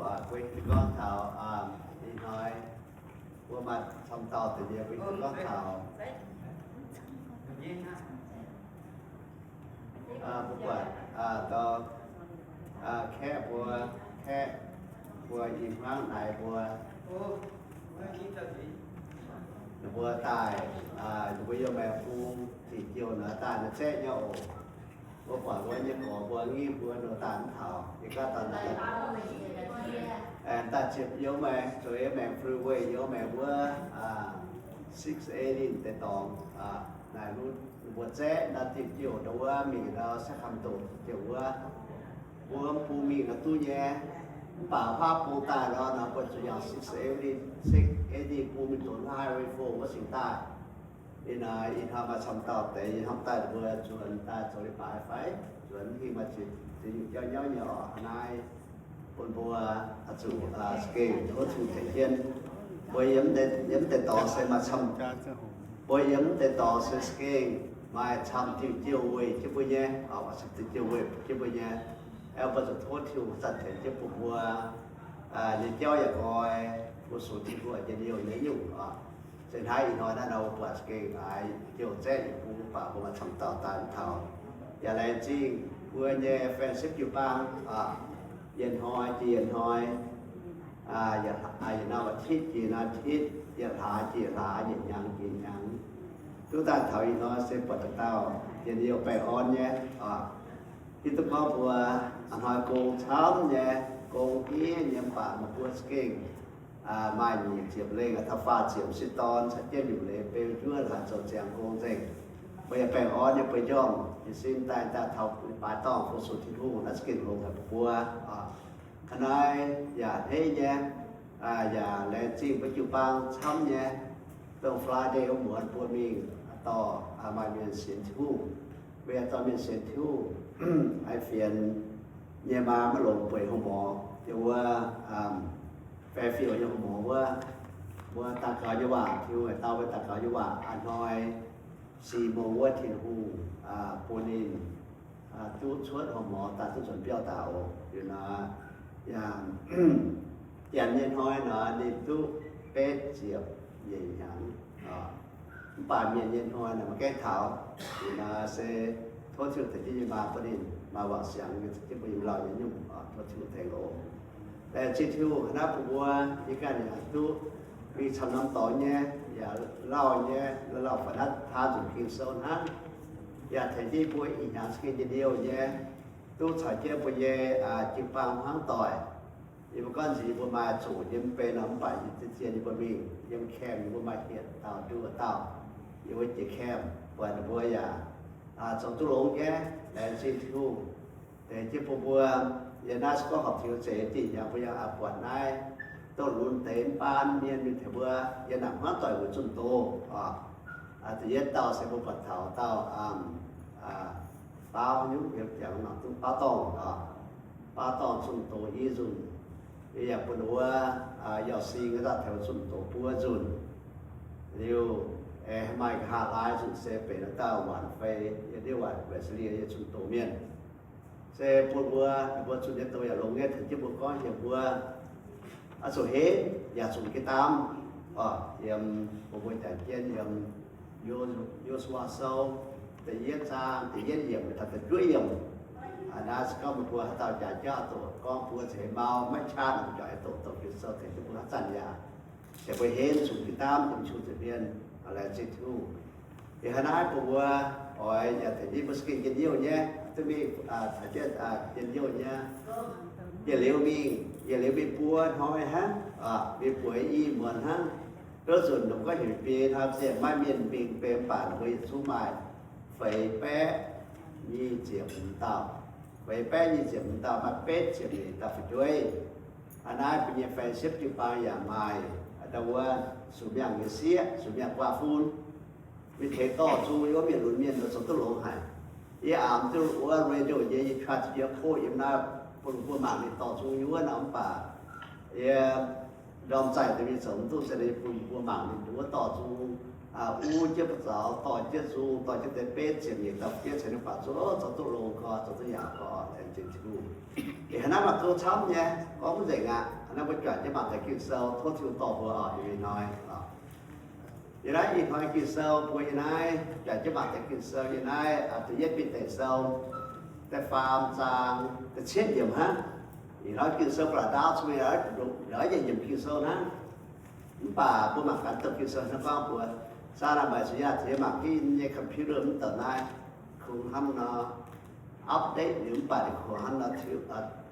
Mbuo gorngv taux ih hnoi mbuo maaih camv dauh deix mienh mbuo gorngv taux mbuo buatc kaeqv mbuo, kaeqv mbuo i hmuangv naaiv mbuo, ninh mbuo daaih, ninh mbuo yiem maengx bung dingc jouh naaiv daaih naaiv zaeqv nyei oc. Mbuo buatc wuov nyei gorx mbuo ngiv mbuo nor daaih mv taux, yie gaav daaih naaiv daaih ziepc yiem maengx, zueiz maengx freeway yiem maengx wuov six eighty deix dorngx naaiv lunx ninh mbuo zaeqv naaiv dingc jouh ndau wuov mingh ndau Sacramento jouh wuov, mbuo mv bung mingh naaiv duqv nyei. Mv baac haav bung daaih nor, naaiv mbuo zuqc yangh six eighty, six eighty bung mingh donx Highway four wuov cingx daaih. Ih naaiv ih hnoi maaih camv dauh deix yie hnamv daaih mbuo nzuonx daaih zoux leiz-baaix fai nzuonx hingh maaih ziex nyungc jauv nyauv nyei oc. Naaiv bun mbuo zuqc za'gengh tov Tin-Hungh tengx jienv. Mbuo yiem deix dorngx se maaih camv, mbuo yiem deix dorngx se za'gengh maaih camv diuh jouh weic jienv mbuo nyei, maaih camv diuh jouh weic jienv mbuo nyei. Mbuo zuqc tov Tin-Hungh zanc tengx jienv bun mbuo nyei jauv yaac nqoi, fu-sux Tin-Hungh njien-youh nyei nyungc oc. Se hnangv ih hnoi naaiv nor mbuo buatc za'gengh haaix jouh zaeqv yietc bung mv baac mbuo maaih camv dauh daaih mv taux. Yaac laengz zingh mbuo nyei fellowship jiu-baang, yietc hnoi jiex yietc hnoi, yietc norm อาทิตย์ jiex norm อาทิตย์, yietc hlaax jiex hlaax, yietc hnyangx jiex hnyangx, duqv daaih taux ih hnoi se buatc dauh dauh njien-youh baengh orn nyei. Hiuv duqv gorngv mbuo ih hnoi gong camv nyei, gong hniev nyei, mv baac meih mbuo za'gengh maaih nyic ziepc lengh, taux faah ziepc m'sieqv dorn caux jienv liuc leiz beu njuov haaix zoux ziangx gong nzengc. Mbuo yaac baengh orn nyei mbuo njormh jiez sin daaih daaih taux leiz-baaix dorngh fu-sux Tin-Hungh, naaiv za'gengh longx haic mbuo. A'hneiv yaac a'hneiv nyei, yaac laengz zingh mbuo jiu-baang camv nyei. Dongh Friday wuov muonz mbuo mingh dorh maaih mienh sienx Tin-Hungh. Mbuo yaac dorh mienh sienx Tin-Hungh. Haiz fienx nyei maa maiv longc bueix โรงหมอ yiem wuov Fairfield nyei โรงหมอ wuov, mbuo daux gaux nyei waac, Tin-Hungh haic dau mbuo daux gaux nyei waac, a'hnoi six โมง wuov Tin-Hungh bun ninh duqv cuotv โรงหมอ daaih duqv nzuonx biauv daaih oc. Liuz nor, yaac janx nyei hnoi nor ninh duqv betv ziepc nyeic hnyangx. Mv baac mienh nyei hnoi nor maiv gaengh taux. Liuz nor se tov Tin-Hungh tengx jienv nyei maa bun ninh maaih wangc siangx nyei, tengx jienv mbuo yiem lauh nyei nyungc. Tov Tin-Hungh tengx oc. Laengz zingh Tin-Hungh, hnangv naaiv bun mbuo yie ganh yaac duqv mingh camv norm dorngx nyei, yaac lauh nyei, lauh fai naaiv taan nzunc Ging-Sou hnangv, yaac tengx jienv mbuo ih hnyangx za'gengh njien-youh nyei, duqv caux jienv mbuo nyei jiu-baang hnangv doic. Yie mbuo gorngv nziex yie mbuo maaih zuqc yiem benx nor, mv baac yie zien-zien yie mbuo mingh yiem camp, yie mbuo maaih hietc dauh nduov dauh yiem wuov jiex camp, buatc ninh mbuo yaac zoux duqv longx nyei. Laengz zingh Tin-Hungh tengx jienv bun mbuo. Yiem naaiv se gorngv horpc Tin-Hungh zeix dingh hnyangx mbuo yaac buatc naaiv dongh lunx deix mv baan mienh mingh tengx mbuo yiem naaic hnangv doic weic zunh doz oc. Da'yietv dauh se mbuo buatc taux dauh baauv nyungc, baauv dorngh, baauv dorngh zunh doz i nzunc. Yie yaac bun wuov Yauh Sing wuov dauh tengx zunh doz buo nzunc. Liuz, aengx maaih nqa'haav laai nzunc se benx dauh Waanc Fei, yiem ndiev Waanc Wesley nyei zunh doz mienh. Se bun mbuo, mbuo zunh nyei doz yaac longx nyei, tengx jienv mbuo gorngv heuc mbuo oix zuqc henv yaac zuqc geh daamv. Yiem mbuo, mbuo jangx jienv yiem Yo- Yo^su^waa Sou da'yietv zaang da'yietv yiemc taux da'juov yiemc. Naaiv se gorngv mbuo haaix dauh jaaix jauv doqc gorngv mbuo ceix mau maiv qaqv nor, mbuo jangx doqc doqc Ging-Sou tengx jienv mbuo haaix zanc yaac tengx mbuo henv zuqc geh daamv yiem Tin-Hungh zuqc mienh. Laengz zingh Tin-Hungh. Yie hnangv naaiv bun mbuo oix yaac tengx jienv mbuo za'gengh njien-youh nyei, duqv mingh caux jienv njien-youh nyei. Yietc liuz mingh, yietc liuz mingh buo hnoi hnangv, mingh buo i muonz hnangv. Duqv nzunc longc gorngv heuc biei hnoi ziangh maiv mienh mingh benx baac mbuo yietc zungv maaih feix baeqv nyic ziepc hmz dauh. Feix baeqv nyic ziepc hmz dauh maaih betv ziepc nyeic dauh fu'jueiv. Aa, naaiv mbuo nyei fellowship jiu-baang yaac maaih aa, ndau wuov sux miangh nyei sieqv, sux miangh guaa fun. Mingh tengx dorh zung yiem wuov mienh lunx mienh zoux duqv longx haic. Yie aamx duqv wuov radio nyei, yie try to yiem koqv yiem naaiv bun mbuo mangc ninh dorh zung yiem wuov nor, mv baac yie ndorm zaih deix mingh zoux mv duqv, se bun mbuo mangc ninh wuov dorh zung u jienv buoz zaux, dorh jienv nzung, dorh jienv deix beiv ziepc nyeic dauh fiev caux ninh baac zuqc zoux duqv longx gorx, zoux duqv yaauc gorx, laengz zingh Tin-Hungh. Ih hnoi naaiv maaih duqv camv nyei, gorngv mv nzengc aqv. Naaiv mbuo juangc jienv mangc deix Ging-Sou, tov Tin-Hungh dorh mbuo oc, ih hnoi. Yie naaiv ih hnoi Ging-Sou mbuo yie naaiv juangc jienv mangc deix Ging-Sou yie naaiv da'yietv Bide Sou da'faam zaang da'cietv yiemc hnangv. Ih hnoi Ging-Sou ba'laqc ndaauv cun la'yietv yiemc Ging-Sou hnangv. Mv baac mbuo mangc gaax mv douc Ging-Sou hnangv gorngv mbuo, saa naaic mbaih zuqc yaac ziex mangc jienv nyei computer mv douc naaiv kungx hnamv nor update liuz mv baac ninh kungx hnamv nor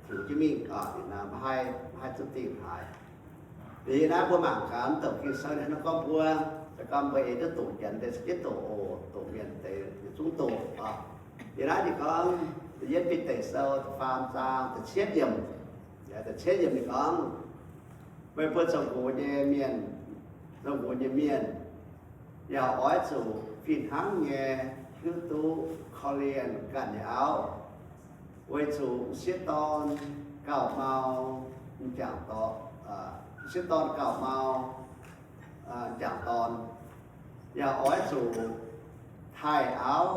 tiux jienv mingh, mv haih, mv haih zuqc dingh haaix. Liuz yie naaiv mbuo mangc gaax mv douc Ging-Sou ninh hnangv gorngv mbuo, se gorngv mbuo ei duqv doqc Janx deix se jienv doqc oc, doqc Mienh deix yietc zungv doqc oc. Yie naaiv ninh gorngv da'yietv Bide Sou da'faam zaang da'cietv yiemc, da'cietv yiemc ninh gorngv, meih mbuo zoux nqox nyei mienh, zoux nqox nyei mienh, yaac oix zuqc fih hnangv nyei hiuv duqv korv-lienh ganh nyei auv, weic zuqc m'sieqv dorn gauh mau m'jangc dorn, m'sieqv dorn gauh mau m'jangc dorn. Yaac oix zuqc taaih auv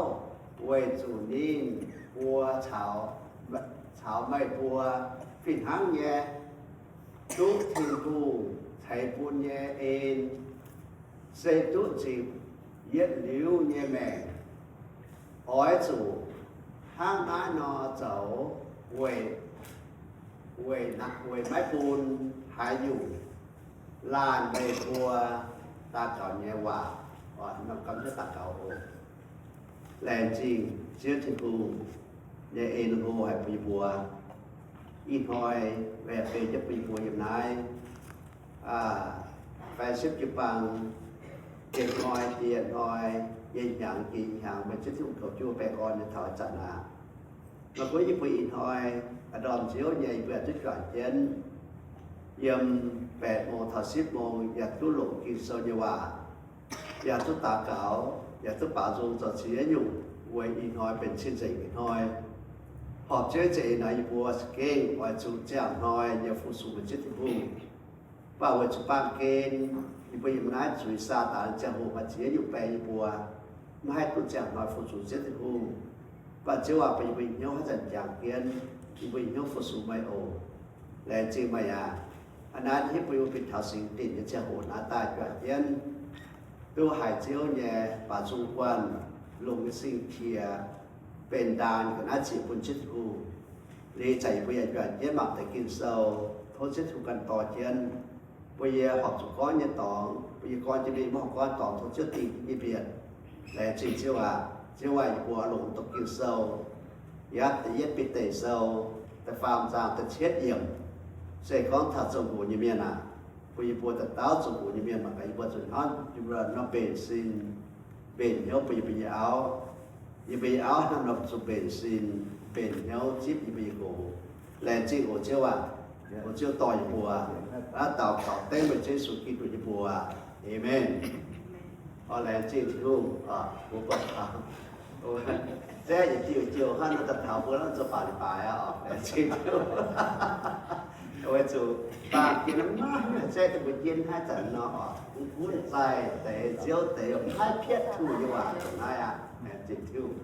weic zuqc ninh mbuo caux, caux meih mbuo fih hnangv nyei duqv Tin-Hungh ceix bun nyei en, se duqv nzipc yietc liuz nyei maengc. Oix zuqc hnangv naaiv nor zoux weic, weic, weic maiv bun haaix nyungc laanh meih mbuo daux gaux nyei waac. Oc, norm gamh hnyouv daux gaux oc. Laengz zingh Ziouv Tin-Hungh nyei en hlo haic bun yie mbuo. Ih hnoi mbuo yaac beiv jienv bun yie mbuo yiem naaiv fai sipv jiu-baang, dieh hnoi dieh hnoi, yiem hnyangx dieh hnyangx, meih Ziouv Tin-Hungh goux jienv baengh orn nyei taux ih zanc aqv. Meih gunv yie mbuo ih hnoi, aa, ndorm nziouv nyei yie mbuo yaac duqv juangc jienv yiem แปดโมง taux สิบโมง yaac duqv longc Ging-Sou nyei waac, yaac duqv daux gaux, yaac duqv baaux nzung zoux ziex nyungc, weic ih hnoi benx cing-nzengc ih hnoi. Horpc Ziouv za'eix naaic yie mbuo za'gengh oix zuqc ziangh hnoi nyei fu-sux meih Ziouv Tin-Hungh. Mv baac weic zuqc baamh gen yie mbuo yiem naaiv zuiz Saadaan ziangh hoc maaih ziex nyungc baeng yie mbuo maiv haih duqv ziangh hnoi fu-sux Ziouv Tin-Hungh. Mv baac Ziouv aac, bun yie mbuo nyei hnyouv haaix zanc jangx jienv, yie mbuo nyei hnyouv fu-sux meih oc. Laengz zingh meih aac. Aa, naaiv hiuv bun yie mbuo bieqc taux singx dinc nyei ziangh hoc naaiv daaih juangc jienv duqv haiz Ziouv nyei baaux nzung guanh, longc nyei sing qiex benx ndaang ga'naaiv ziec bun Ziouv Tin-Hungh. Liuz zanc yie mbuo yaac juangc jienv mangc deix Ging-Sou, tov Ziouv Tin-Hungh ganh dorh jienv. Mbuo yie horpc zuqc gorngv nyei dorngx, mbuo yie gorngv jienv mingh, mv horpc gorngv dorngx, tov Ziouv dingh nyei mbienc. Laengz zingh Ziouv aac. Ziouv aac, yie mbuo longc mv douc Ging-Sou, yaac da'yietv Bide Sou da'faam zaang da'cietv yiemc, se gorngv taux zoux nqox nyei mienh aac. Bun yie mbuo dauh dauh zoux nqox nyei mienh mangc gaax yie mbuo zuqc hnamv yie mbuo nor mbenc sin, mbenc hnyouv bun yie mbuo nyei auv. Yie mbuo nyei auv hnamv nor zuqc mbenc sin, mbenc hnyouv zipv yie mbuo nyei nqox. Laengz zingh oc Ziouv aac. Oc Ziouv dorh yie mbuo aav daux gaux dengv meih Ziouv Yesu Giduc nyei mbuox. Aamen. Oc, laengz zingh Tin-Hungh. Mbuo buatc taux, se yietc diuh jiouh hnangv nor daaih taux mbuo hnangv zoux baac li baaix aqv oc. Laengz zingh Tin-Hungh. Weic zuqc baamh gen maiv haih zeiv duqv mbuo jienv haaix zanc nor oc, mv gunv zaih deix nziouv deix maiv pietv Tin-Hungh nyei waac naaiv aqv. Laengz zingh Tin-Hungh.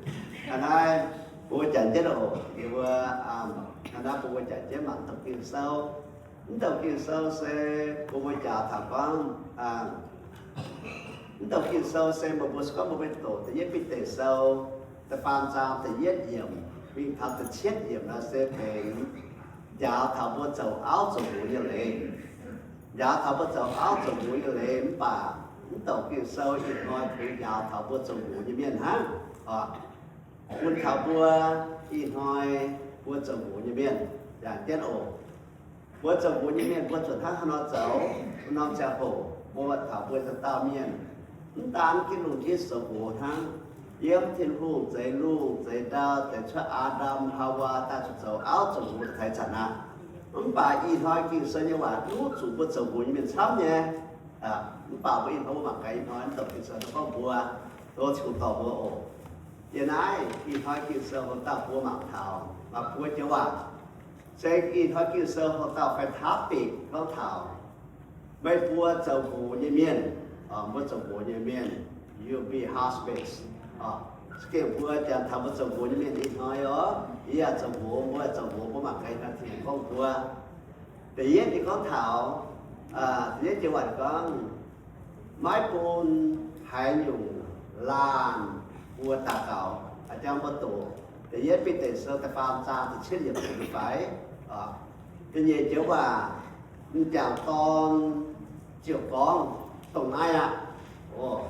Aa, naaiv mbuo jangx jienv oc. Yie mbuo, aa, naaiv mbuo mbuo jangx jienv mangc douc Ging-Sou. Mv douc Ging-Sou se mbuo mbuo jaax taux gorngv, mv douc Ging-Sou se mbuo mbuo se gorngv mbuo mbuo doqc da'yietv Bide Sou da'faam zaang da'yietv yiemc mingh taux da'cietv yiemc nor se benx njaaux taux mbuo zoux auv zoux nqox nyei leiz. Njaaux taux mbuo zoux auv zoux nqox nyei leiz mv baac mv douc Ging-Sou ih hnoi kungx njaaux taux mbuo zoux nqox nyei mienh hnangv. Bun taux mbuo ih hnoi mbuo zoux nqox nyei mienh, jangx jienv oc. Mbuo zoux nqox nyei mienh mbuo zuqc hnangv haaix nor zoux? Norm ziangh hoc mbuo taux mbuo dauh dauh mienh, mv daan ginv lungh ndiev zoux nqox hnangv. Yiem Tin-Hungh zeix lungh zeix ndau, zeix cuotv Aa^ndam, Haawaa daaih zuqc zoux auv zoux nqox daaih taux ih zanc aqv. Mv baac ih hnoi Ging-Sou nyei waac duqv zuqc mbuo zoux nqox nyei mienh camv nyei. Mv baac mbuo ih hnoi mbuo mangc gaax ih hnoi mv douc Ging-Sou gorngv mbuo, tov Tin-Hungh dorh mbuo oc. Yie naaiv ih hnoi Ging-Sou haaix dauh mbuo mangc taux maaih buo joux waac. Se ih hnoi Ging-Sou haaix dauh fai topic gorngv taux meih mbuo zoux nqox nyei mienh. Mbuo zoux nqox nyei mienh, you be husbands. Za'gengh mbuo jangx taux mbuo zoux nqox nyei mienh ih hnoi oc, yie yaac zoux nqox, mbuo zoux nqox, mbuo mangc gaax ih hnoi Tin-Hungh gorngv mbuo. Da'yietv ninh gorngv taux, da'yietv joux waac ninh gorngv, maiv bun haaix nyungc laanh mbuo daux gaux, jangx mbuo doqc da'yietv Bide Sou da'faam zaang da'cietv yiemc fai. Da'nyeic joux waac, m'jangc dorn ziouc gorngv, dongh naaiv aqv.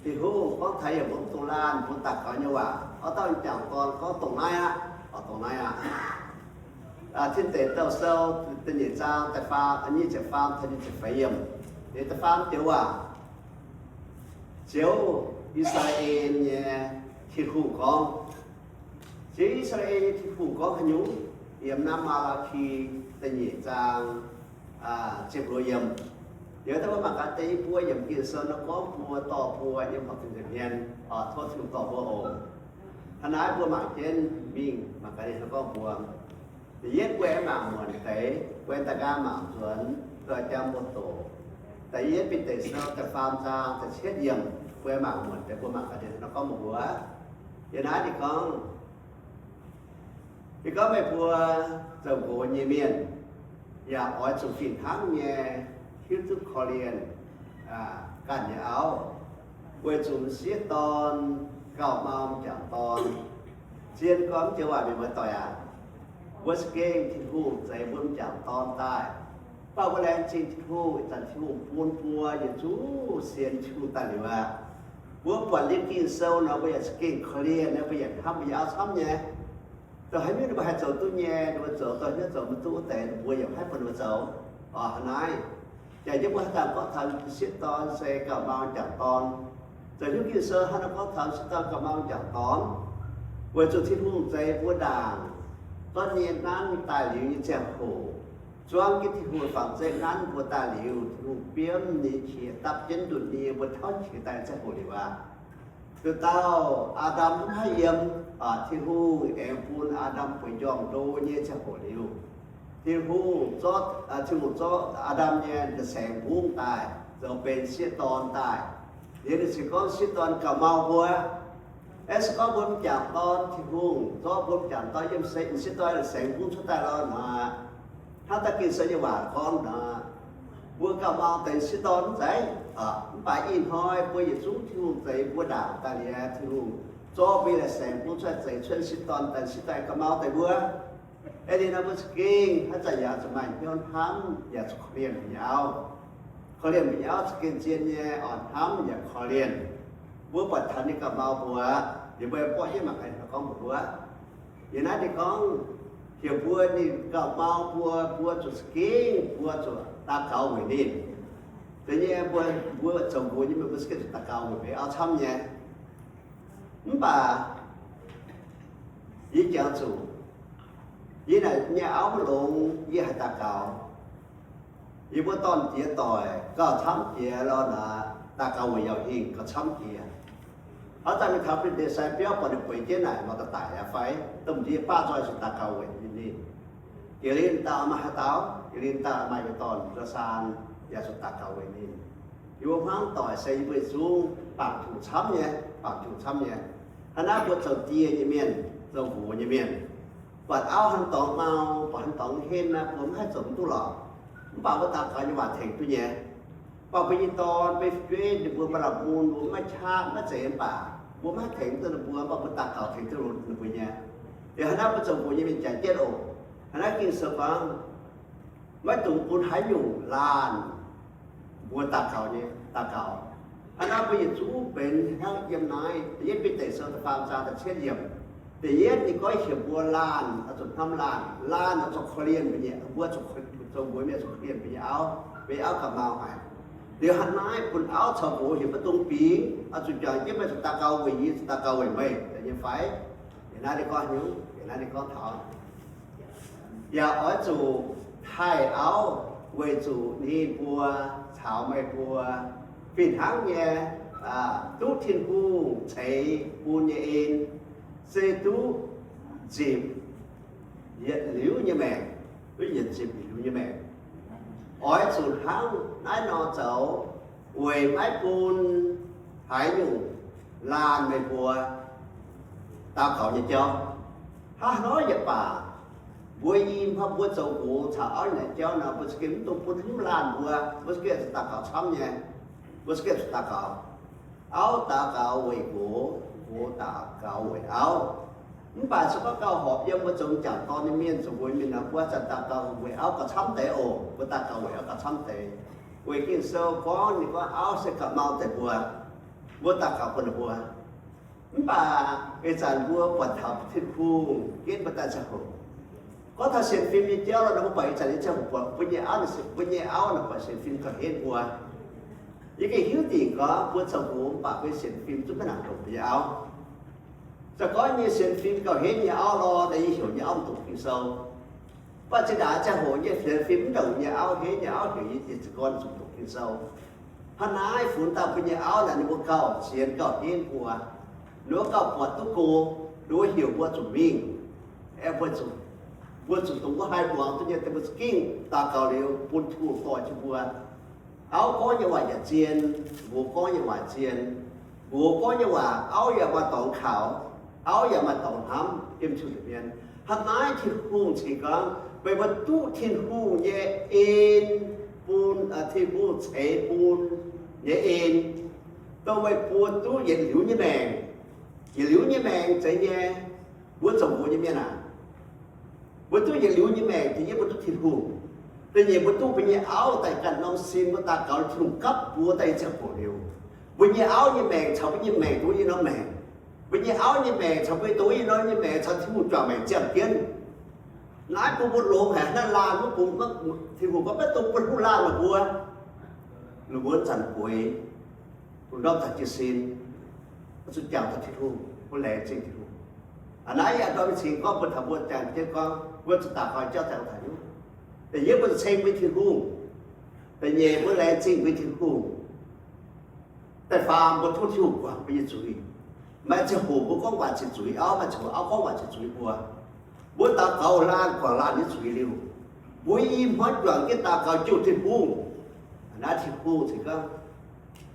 Tin-Hungh gorngv taux yiem mbuo mv dungx laanh mbuo daux gaux nyei waac, oix dauh m'jangc dorn gorngv dongh naaiv aqv, oix dongh naaiv aqv. Tin Deic Douh Sou da'nyeic zaang da'faam, nyic ziepc faam taux nyic ziepc feix yiemc. Liuz da'faam joux waac, Ziouv, I^saa^laa^en nyei Tin-Hungh gorngv. Ziouv, I^saa^laa^en nyei Tin-Hungh gorngv haaix nyungc? Yiem naaiv Maa^laa^ki da'nyeic zaang ziepc luoqc yiemc. Liuz daaih mbuo mangc gaax deix buo yiemc Ging-Sou nor gorngv mbuo dorh mbuo yiem horpc zuqc nza'hmien, tov Tin-Hungh dorh mbuo oc. Hnangv naaiv mbuo mangc jienv mingh mangc gaax ninh gorngv mbuo. Da'yietv mbuo aengx mangc muonc deix, mbuo aengx daaih nqaang mangc nzuonx, dorh jangx mbuo doqc. Da'yietv Bide Sou da'faam zaang da'cietv yiemc, mbuo aengx mangc muonc deix, mbuo mangc gaax ninh nor gorngv mbuo. Yiem naaiv ninh gorngv, ninh gorngv meih mbuo zoux nqox nyei mienh yaac oix zuqc fih hnangv nyei hiuv duqv korv-lienh ganh nyei auv, weic zuqc m'sieqv dorn gauh mau m'jangc dorn. Zien gorngv joux waac mienh muoz-doic aac, mbuo za'gengh Tin-Hungh zeix mbuo m'jangc dorn daaih. Mv baac mbuo laengz zingh Tin-Hungh, ih zanc Tin-Hungh bun mbuo yietc zungv sienx Tin-Hungh daaih liuz aqv. Mbuo buatc liuz Ging-Sou nor mbuo yaac za'gengh korv-lienh, mbuo yaac hnamv mbuo nyei auv camv nyei. Dongh haaix nyungc ninh mbuo haih zoux duqv nyei, ninh mbuo zoux, dongh haaix nyungc zoux maiv duqv deix, ninh mbuo yaac maiv bun ninh mbuo zoux. Hnangv naaiv, yaac jienv mbuo haaix zanc gorngv taux m'sieqv dorn se gauh mau m'jangc dorn. Zoux hiuv Ging-Sou hnangv nor gorngv taux m'sieqv dorn gauh mau m'jangc dorn, weic zuqc Tin-Hungh zeix mbuo ndaangc zorqv nyei nanv daaih liuz nyei ziangh hoc, zuangv jienv Tin-Hungh fangx zeiv nanv mbuo daaih liuz, Tin-Hungh biomv ninh qiex dapv jienv nduqc nie mbuo tauv qiex daaih ziangh hoc liuz aqv. Nduqc dauh Aa^ndam mv haih yiem, Tin-Hungh aengx bun Aa^ndam bueix njormh ndo nyei ziangh hoc liuz, Tin-Hungh zorqv, Tin-Hungh zorqv Aa^ndam nyei saengx mbungv daaih zoux benx sieqv dorn daaih. Liuz ninh ziouc gorngv sieqv dorn gauh mau mbuo. Aeqv, se gorngv mbuo m'jangc dorn, Tin-Hungh zorqv mbuo m'jangc dorn yiem sieqv dorn saengx mbungv cuotv daaih lorqc nor, hnangv da'ginh sou nyei waac gorngv nor, mbuo gauh mau deix sieqv dorn mv zeiz? Mv baac ih hnoi mbuo yietc zungv Tin-Hungh zeix mbuo ndaangc daaih liuz, Tin-Hungh zorqv mbuo nyei saengx mbungv cuotv zeix cuotv sieqv dorn daaih, sieqv dorn gauh mau deix mbuo. Aeqv, ninh nor mbuo za'gengh haaix zanc yaac zuqc maaih hnyouv hnamv yaac zuqc korv-lienh mbuo nyei auv. Korv-lienh mbuo nyei auv za'gengh zien nyei, oix hnamv yaac korv-lienh. Mbuo buatc taux ninh gauh mau mbuo, liuz mbuo borqv jienv mangc gaax ninh gorngv mbuox mbuo. Yiem naaiv ninh gorngv heuc mbuo ninh gauh mau mbuo, mbuo zuqc za'gengh mbuo zuqc daux gaux weic ninh. Deix nyei mbuo, mbuo zoux nqox nyei mienh mbuo za'gengh zuqc daux gaux weic mbuo nyei auv camv nyei. Mv baac yie jangx zuqc yie naaic nyei auv maiv longx yie haih daux gaux. Yie mbuo dorn-diex doic gauh camv jiex lorqc nor, daux gaux weic yaauc hingh gauh camv jiex. Hnangv daaih mingh taux fin-deix sai biauv buatc ninh bueix jienv naaic, maaih daaih daic aqv fai, dongh m'ndiev baav nzoih zuqc daux gaux weic ninh. Jiex liuz dauh maaih haaix dauh, jiex liuz dauh maaih yietc dorn-dorn saan, yaac zuqc daux gaux weic ninh. Yie mbuo hmuangv doic se yie mbuo yietc zungv bangc Tin-Hungh camv nyei, bangc Tin-Hungh camv nyei. Hnangv naaiv mbuo zoux die nyei mienh, zoux nqox nyei mienh, buatc auv hnangv dorngx mau, buatc hnangv dorngx henv naaiv, mbuo maiv haih zoux mv duqv lorqc. Mv baac mbuo daux gaux nyei waac tengx duqv nyei. Mv baac mbuo nyei dorn, mbuo fu'jueiv, ninh mbuo maaih la'mun, mbuo maiv qaqv maiv zeiz mv baac mbuo maiv haih tengx duqv ninh mbuo, mv baac mbuo daux gaux tengx duqv ninh mbuo nyei. Liuz hnangv naaiv mbuo zoux nqox nyei mienh jangx jienv oc. Hnangv naaiv Ging-Sou gorngv, maiv dungx bun haaix nyungc laanh mbuo daux gaux nyei, daux gaux. Hnangv naaiv mbuo yietc zungv benx hnangv yiem naaiv Yietv Bide Sou da'faam zaang da'cietv yiemc. Da'yietv ninh gorngv heuc mbuo laanh oix zuqc hnamv laanh, laanh oix zuqc korv-lienh mbuo nyei, mbuo zuqc zoux mbuo mienh zuqc korv-lienh mbuo nyei auv, mbuo nyei auv gauh mau haic. Liuz hnangv naaiv bun auv caux nqox heuc maiv dungx bingx, oix zuqc juangc jienv meih zuqc daux gaux weic yie, zuqc daux gaux weic meih nyei fai? Yiem naaiv ninh gorngv hnyouv, yiem naaiv ninh gorngv taux yaac oix zuqc taaih auv weic zuqc ninh mbuo caux meih mbuo fih hnangv nyei duqv Tin-Hungh ceix bun nyei en, se duqv nzipc yietc liuz nyei maengc, duqv yietc nzipc yietc liuz nyei maengc. Oix zuqc hnangv naaiv nor zoux, weic maiv bun haaix nyungc laanh meih mbuo daux gaux nyei jauv. Hnangv haaix nor yaac baac, mbuo i hnoi mbuo zoux nqox caux auv nyei jauv nor, mbuo za'gengh mv dungx bun mv laanh mbuo, mbuo za'gengh zuqc daux gaux camv nyei. Mbuo za'gengh zuqc daux gaux. Auv daux gaux weic nqox, nqox daux gaux weic auv. Mv baac se gorngv gauh horpc yiem mbuo zoux m'jangc dorn nyei mienh, zoux nqox mienh nor, mbuo zanc daux gaux weic auv gauh camv deix oc. Mbuo daux gaux weic auv gauh camv deix. Weic Ging-Sou gorngv, ninh gorngv auv se gauh mau deix mbuo. Mbuo daux gaux bun ninh mbuo. Mv baac ih zanc mbuo buatc taux Tin-Hungh ginv mbuo daaih ziangh hoc, gorngv taux sienx fim nyei jauv nor, mbuo buatc ih zanc nyei ziangh hoc buatc mbuo nyei auv, mbuo nyei auv nor buatc sienx fim gauh henv mbuo. Yie gengh hiuv dingc gorngv mbuo zoux nqox mv baac mbuo sienx fim zungv maiv nangc longc mbuo nyei auv. Se gorngv nyei sienx fim gauh henv nyei auv lorqc, yie heuc nyei auv mv dongc Ging-Sou. Mv baac zinh ndaangc ziangh hoc nyei sienx fim mv ndongc nyei auv, henv nyei auv heuc yie diec zinh gorn zuqc dongc Ging-Sou. Hnangv naaiv funx daaih mbuo nyei auv naaic, ninh mbuo gauh sienx gauh henv mbuo. Ninh mbuo gauh buatc duqv go, ninh mbuo heuc mbuo zuqc mingh. Aeqv, mbuo zuqc, mbuo zuqc dongh mbuo haih muangx duqv nyei, dongh mbuo za'gengh daux gaux liuz bun Tin-Hungh dorh jienv mbuo. Auv gorngv nyei waac yaac zien, nqox gorngv nyei waac zien. Nqox gorngv nyei waac auv yaac maaih dorngx kaux, auv yaac maaih dorngx hnamv yiem Tin-Hungh mienh. Hnangv naaiv Tin-Hungh cingx gorngv meih mbuo duqv Tin-Hungh nyei en bun, Tin-Hungh ceix bun nyei en, dongh meih mbuo duqv yietc liuz nyei maengc. Yietc liuz nyei maengc zeiz nyei, mbuo zoux nqox nyei mienh aac, mbuo duqv yietc liuz nyei maengc, da'yietv mbuo duqv Tin-Hungh. Da'nyeic mbuo duqv mbuo nyei auv daaih ganh norm sin, mbuo daux gaux Tin-Hungh gapv mbuo daaih nyei ziangh hoc liuz, mbuo nyei auv nyei maengc caux mbuo nyei maengc duqv yiem norm maengc. Mbuo nyei auv nyei maengc caux mbuo duqv yiem norm nyei maengc caux Tin-Hungh juangc maengc ziangh jienv. Naaiv bun mbuo longx haic, naaiv laanh mbuo bun Tin-Hungh gorngv maiv dungx bun hungh laanh la'buo, la'buo zanc bueix, lungh ndorm zanc jiez sin, zuqc jangx taux Tin-Hungh, mbuo laengz zingh Tin-Hungh. Aa, naaiv yaac ndorm cingx gorngv mbuo taux mbuo jangx jienv gorngv mbuo zuqc daux gaux jauv jangx taux nyungc. Da'yietv mbuo zuqc ceng mbuo Tin-Hungh. Da'nyeic mbuo laengz zingh mbuo Tin-Hungh. Da'faam mbuo tov Tin-Hungh guangc mbuo nyei zuiz. Maaih ziangh hoc mbuo gorngv waaic ziqc zuiz auv, maaih ziangh hoc auv gorngv waaic ziqc zuiz mbuo. Mbuo daux gaux laanh guangc laanh nyei zuiz liuz, mbuo i hmuangv juangc jienv daux gaux jouh Tin-Hungh. Naaiv Tin-Hungh cingx gorngv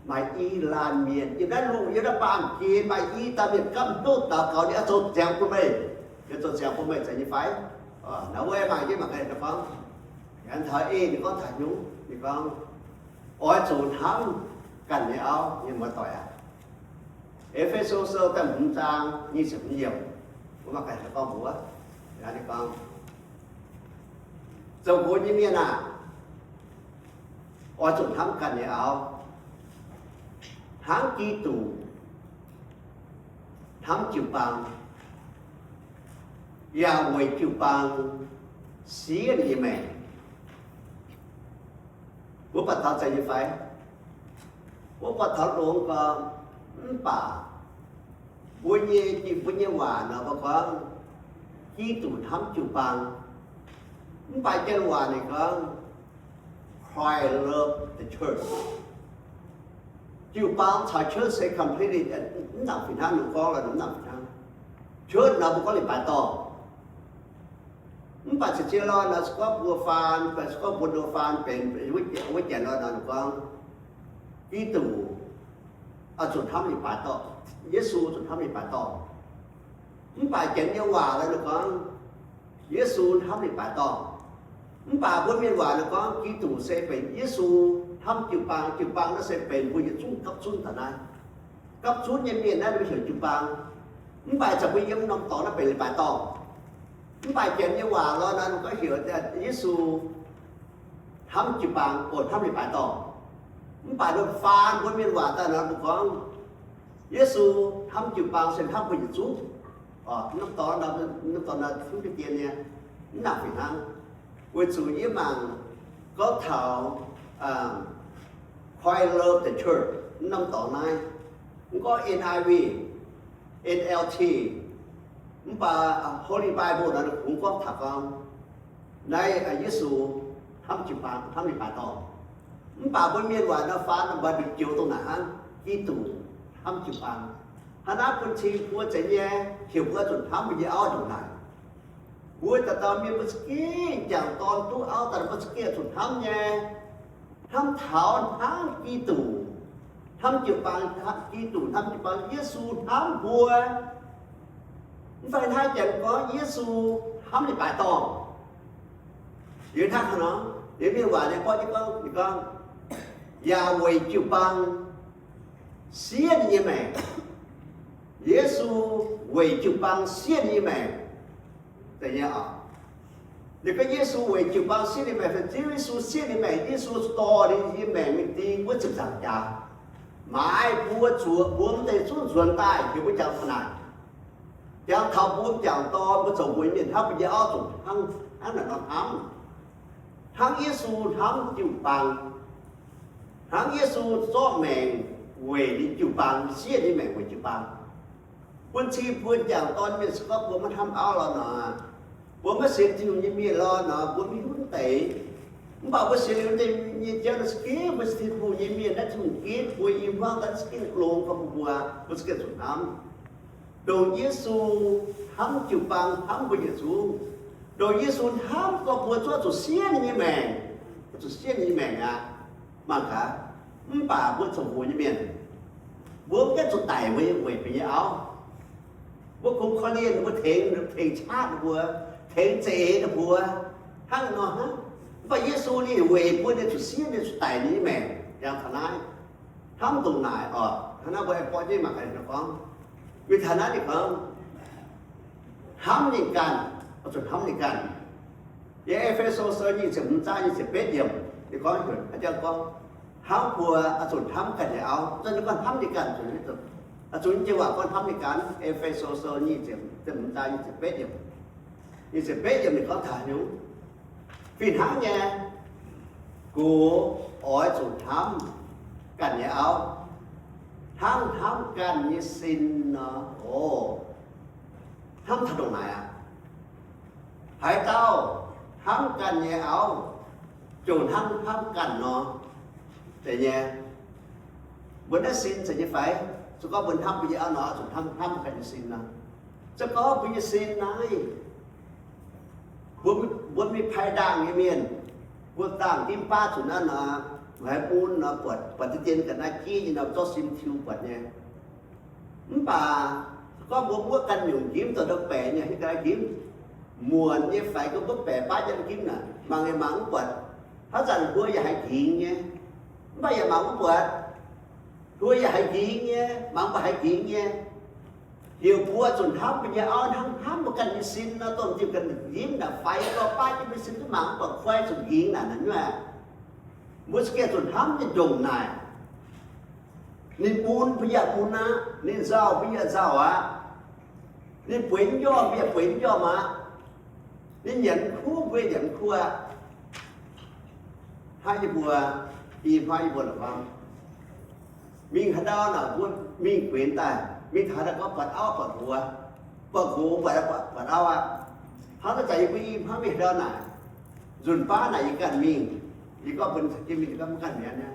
maaih i laanh mienh yiem naaiv lungh, yiem naaiv baamh gen maaih i dauh mienh gapv hnyouv daux gaux, ninh oix zoux ziangx bun meih. Ninh zoux ziangx bun meih zeiz nyei fai? Naaiv wuov mangc jienv mangc gaax ninh gorngv, taux ei ninh gorngv taux nyungc, ninh gorngv, oix zuqc hnamv ganh nyei auv. Mienh muoz-doic aac, E^fe^so Sou da'hmz zaang nyic ziepc hmz yiemc, mbuo mangc gaax ninh gorngv mbuox, ninh gorngv, zoux nqox nyei mienh aah, oix zuqc hnamv ganh nyei auv, hnangv Giduc hnamv jiu-baang, yaac weic jiu-baang siev ninh nyei maengc. Mbuo buatc taux zeiz nyei fai? Mbuo buatc taux longx gorx, mv baac mbuo nyei, mbuo nyei waac nor mbuo gorngv, Giduc hnamv jiu-baang. Mv baac janx waac ninh gorngv, Christ love the church. Jiu-baang caux church se completely mv nangc fih hnangv. Ninh gorngv lorqc, mv nangc fih hnangv. Church nor mbuo gorngv leiz-baaix dorngh. Mv baac caux jienv lorqc nor, se gorngv mbuo faan, se gorngv mbuo nor faan benx wuov janx lorqc nor, ninh gorngv, Giduc oix zuqc hnamv leiz-baaix dorngh. Yesu zuqc hnamv leiz-baaix dorngh. Mv baac janx nyei waac lorqc ninh gorngv, Yesu hnamv leiz-baaix dorngh. Mv baac mbuo mienh waac nor gorngv, Giduc se benx Yesu hnamv jiu-baang, jiu-baang naaiv se benx mbuo yietc zungv gapv zunv daaih naaiv. Gapv zunv nyei mienh naaiv ninh mbuo heuc jiu-baang. Mv baac zanc mbuo yiem norm dorngx naaiv benx leiz-baaix dorngh. Mv baac janx nyei waac lorqc nor ninh gorngv heuc Yesu hnamv jiu-baang, oix hnamv leiz-baaix dorngh. Mv baac nor faan mbuo mienh waac daaih nor mbuo gorngv, Yesu hnamv jiu-baang se hnamv mbuo yietc zungv. Norm dorngx, norm dorngx naaiv zungv deix dien nyei, mv nangc fih hnangv. Weic zuqc yie mangc gorngv taux Christ love the church norm dorngx naaiv, mv gorngv N I V, N L T, mv baac Holy Bible naaiv kungx gorngv taux gorngv naaiv Yesu hnamv jiu-baang, hnamv leiz-baaix dorngh. Mv baac mbuo mienh waac nor faan mbuo nduqc joux dongh naaic hnangv, Giduc hnamv jiu-baang. Hnangv naaiv bun cing mbuo zeiz nyei, heuc mbuo zuqc hnamv mbuo nyei auv nduqc naaic. Mbuo dauh dauh mienh mbuo za'gengh jangc dorn duqv auv daaih, mbuo za'gengh zuqc hnamv nyei. hnamv taux hnangv Giduc, hnamv jiu-baang, Giduc hnamv jiu-baang, Yesu hnamv mbuo. Mv fai hnangv janx gorngv Yesu hnamv leiz-baaix dorngh. Liuz hnangv haaix nor, liuz mienh waac nyei gorngv, ninh gorngv, yaac weic jiu-baang siev ninh nyei maengc. Yesu weic jiu-baang siev ninh nyei maengc. Deix nyei oc. Ninh gorngv Yesu weic jiu-baang siev ninh maengc, Ziouv Yesu siev ninh maengc, Yesu dorh ninh nyei maengc mingh ding wuov ziepc nzaangc jaax. Maaiz mbuo zuoqc mbuo mv deix zungv nzuonx daaih heuc mbuo jangx taux naaic. Jangx taux mbuo m'jangc dorn, mbuo zoux mbuo nyei mienh hnamv mbuo nyei auv zuqc hnangv, hnangv naaic nor hnamv. Hnangv Yesu hnamv jiu-baang, hnangv Yesu zorqv maengc weic ninh jiu-baang, siev ninh maengc weic jiu-baang. Bun cing mbuo m'jangc dorn mienh se gorngv mbuo maiv hnamv auv lorqc nor, mbuo maiv sienx Tin-Hungh nyei mienh lorqc nor, mbuo maiv hiuv deix. Mv baac mbuo sienx liuz deix nyei jauv naaiv se ginv mbuo sienx Tin-Hungh nyei mienh, naaiv Tin-Hungh ginv mbuo i hmuangv daaih se ginv longx gorngv mbuo, mbuo se ginv zuqc hnamv. Dongh Yesu hnamv jiu-baang, hnamv mbuo yietc zungv. Dongh Yesu hnamv gorngv mbuo zuqc zuqc siev ninh nyei maengc, zuqc siev ninh nyei maengc aqv. Mangc gaax, mv baac mbuo zoux mbuo nyei mienh, mbuo mv gaengh zuqc daic mbuo nyei, weic mbuo nyei auv. Mbuo kungx korv-lienh ninh mbuo, tengx, tengx qaqv ninh mbuo, tengx zeix ninh mbuo, hnangv nor hnangv. Mv baac Yesu ninh weic mbuo, ninh zuqc siev, ninh zuqc daic ninh nyei maengc. Yangh taux naaiv, hnamv ndongc naaic oc. Hnangv naaiv mbuo aengx borqv jienv mangc gaax ninh gorngv, mingh taux naaiv ninh gorngv, hnamv ninh ganh, oix zuqc hnamv ninh ganh. Yiem E^fe^so Sou nyic ziepc hmz zaang nyic ziepc betv yiemc, ninh gorngv, haaix jangv gorngv, hnamv mbuo oix zuqc hnamv ganh nyei auv. Ninh gorngv hnamv ninh ganh, oix zuqc, nyei waac gorngv hnamv ninh ganh. E^fe^so Sou nyic ziepc hmz zaang nyic ziepc betv yiemc, nyic ziepc betv yiemc ninh gorngv taux haaix nyungc? Fih hnangv nyei, gox oix zuqc hnamv ganh nyei auv hnangv hnamv ganh nyei sin nor. Oc, hnamv taux ndongc naaic aqv. Haaix dauh hnamv ganh nyei auv, ziouc hnangv hnamv ganh nor. Zeiz nyei. Mbuo naaiv sin zeiz nyei fai? Se gorngv mbuo hnamv mbuo nyei auv nor, zuqc hnamv, hnamv ganh nyei sin nor. Se gorngv mbuo nyei sin naaiv, mbuo, mbuo mingh pai ndaangh nyei mienh, mbuo ndaangh dimv baav zuqc naaiv nor, haiz mun nor, buatc, buatc deix dien ga'naaiv jieqv nyei nor, zorqv sin tiux buatc nyei. Mv baac se gorngv mbuo muoqv ganh nyungc njimv, zoux ndau-baeqc nyei, haaix ga'naaiv njimv, muonc nyei faix, gorngv mbuo baeqc baav jienv njimv naaic, mangc yaac mangc mv buatc. Haaix zanc hluo yaac haiz nqingx nyei, mv baac yaac mangc mv buatc. Hluo yaac haiz nqingx nyei, mangc mv buatc haiz nqingx nyei. Heuc mbuo zuqc hnamv mbuo nyei auv hnangv hnamv mbuo ganh nyei sin nor, dongh diuh ga'naaiv njimv naaic faix, gorngv baav jienv mbuo sin duqv mangc mv buatc, koi zuqc nqingx naaic, naaic nyungc aqv. Mbuo za'gengh zuqc hnamv ninh ndongc naaic. Ninh mun mbuo yaac mun aqv, ninh nzauh mbuo yaac nzauh aqv, ninh bueix njormh mbuo yaac bueix njormh aqv, ninh nyanc kuv mbuo yaac nyanc kuv aqv. Hnangv yie mbuo, i hnangv yie mbuo la'maah, mingh haaix ndau naaic mbuo mingh guenx daaih, mingh taux naaic gorngv buatc auv buatc nqox, buatc nqox buatc, buatc auv aqv. Hnangv naaiv zanc yie mbuo i hnangv mingh haaix ndau naaic, nzunc baav naaic yie ganh mingh, yie gorngv mbuo caux jienv mingh, yie gorngv mv ganh mi'aqv niaa.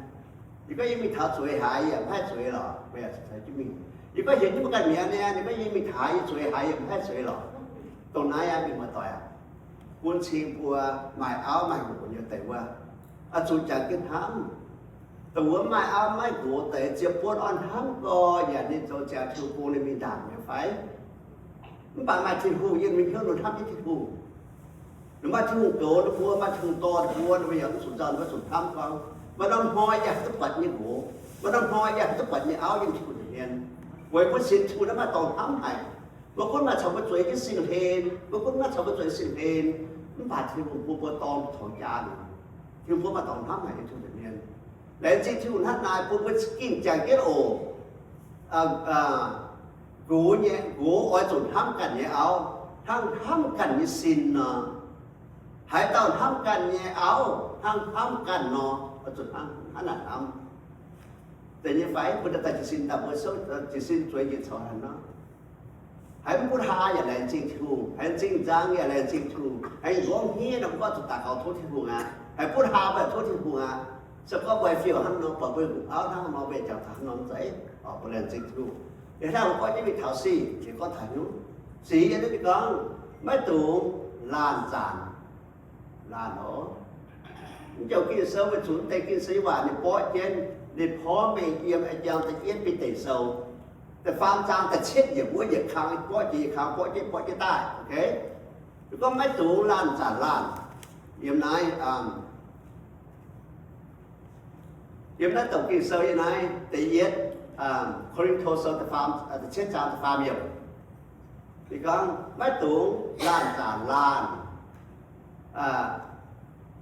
Yie gorngv yie mingh taux zueiz haaix yie yaac mv haih zueiz lorqc, mbuo yaac caux jienv mingh. Yie gorngv heuc jienv mbuo ganh mi'aqv niaa, yie gorngv yie mingh taux yie zueiz haaix yie mv haih zueiz lorqc. Dongh naaiv aqv, mienh muoz-doic aac, bun cing mbuo maaih auv maaih nqox nyei deix wuov, oix zuqc jangx jienv hnamv. Dongh wuov maaih auv maaih nqox deix ziepc buonc orn hnamv gorx, yaac ninh zoux ziangx Tin-Hungh bun ninh mingh ndaangc nyei fai? Mv baac maaih Tin-Hungh yiem, mingh hnyouv ninh hnamv jienv Tin-Hungh. Ninh maaih Tin-Hungh goux ninh mbuo, maaih Tin-Hungh dorh ninh mbuo, ninh mbuo yaac mv zuqc nzauh, ninh mbuo zuqc hnamv gorngv, maaih norm hnoi yaac haih duqv buatc nyei nqox, maaih norm hnoi yaac haih duqv buatc nyei auv yiem Tin-Hungh nza'hmien. Weic mbuo sienx Tin-Hungh naaiv maaih dorngx hnamv haic. Mbuo gunv maaih caux mbuo zueiz nyei Singx Lingh, mbuo gunv maaih caux mbuo zueiz nyei Singx Lingh, mv baac Tin-Hungh bun mbuo dorngx taux jaa liuz, Tin-Hungh bun maaih dorngx hnamv haic yiem Tin-Hungh nza'hmien. Laengz zingh Tin-Hungh hnangv naaic bun mbuo ging jangx jienv oc. Nqox nyei, nqox oix zuqc hnamv ganh nyei auv hnangv hnamv ganh nyei sin nor. Haaix dauh hnamv ganh nyei auv hnangv hnamv ganh nor, oix zuqc hnangv, hnangv naaic hnamv. Deix nyei fai? Bun daaih jiez sin daaih mbuo souv, jiez sin zueiz njiec caux haaix nor. Haiz mv butv haa yaac laengz zingh Tin-Hungh, haiz zingh nzang yaac laengz zingh Tin-Hungh, haiz nqorngv hniev nor mbuo gorngv zuqc daux gaux tov Tin-Hungh aqv. Haiz butv haa mbuo yaac tov Tin-Hungh aqv. Se gorngv mbuo haiz fiouv hnangv nor, buatc mbuo auv hnangv nor, mbuo yaac jangx taux hnangv nor mv zeiz, oc, mbuo laengz zingh Tin-Hungh. Liuz hnangv mbuo gorngv jienv mingh taux sic, ninh gorngv taux hnyouv. Sic yiem naaiv ninh gorngv, maiv dungx laanh zaanc. Laanh oc. Mv jouh Ging-Sou, weic zuqc mv deix Ging-Sou nyei waac ninh borqv jienv, ninh porv mengh yiem a'jang da'yietv Bide Sou da'faam zaang da'cietv yiemc wuov yietc kang borqv jiex, yietc kang borqv jienv, borqv jienv daaih. Gorngv maiv dungx laanh zaanc laanh. Yiem naaiv, yiem naaiv douc Ging-Sou yiem naaiv da'yietv Ko^lin^to Sou da'faam, da'cietv zaang da'faam yiemc, ninh gorngv maiv dungx laanh zaanc laanh.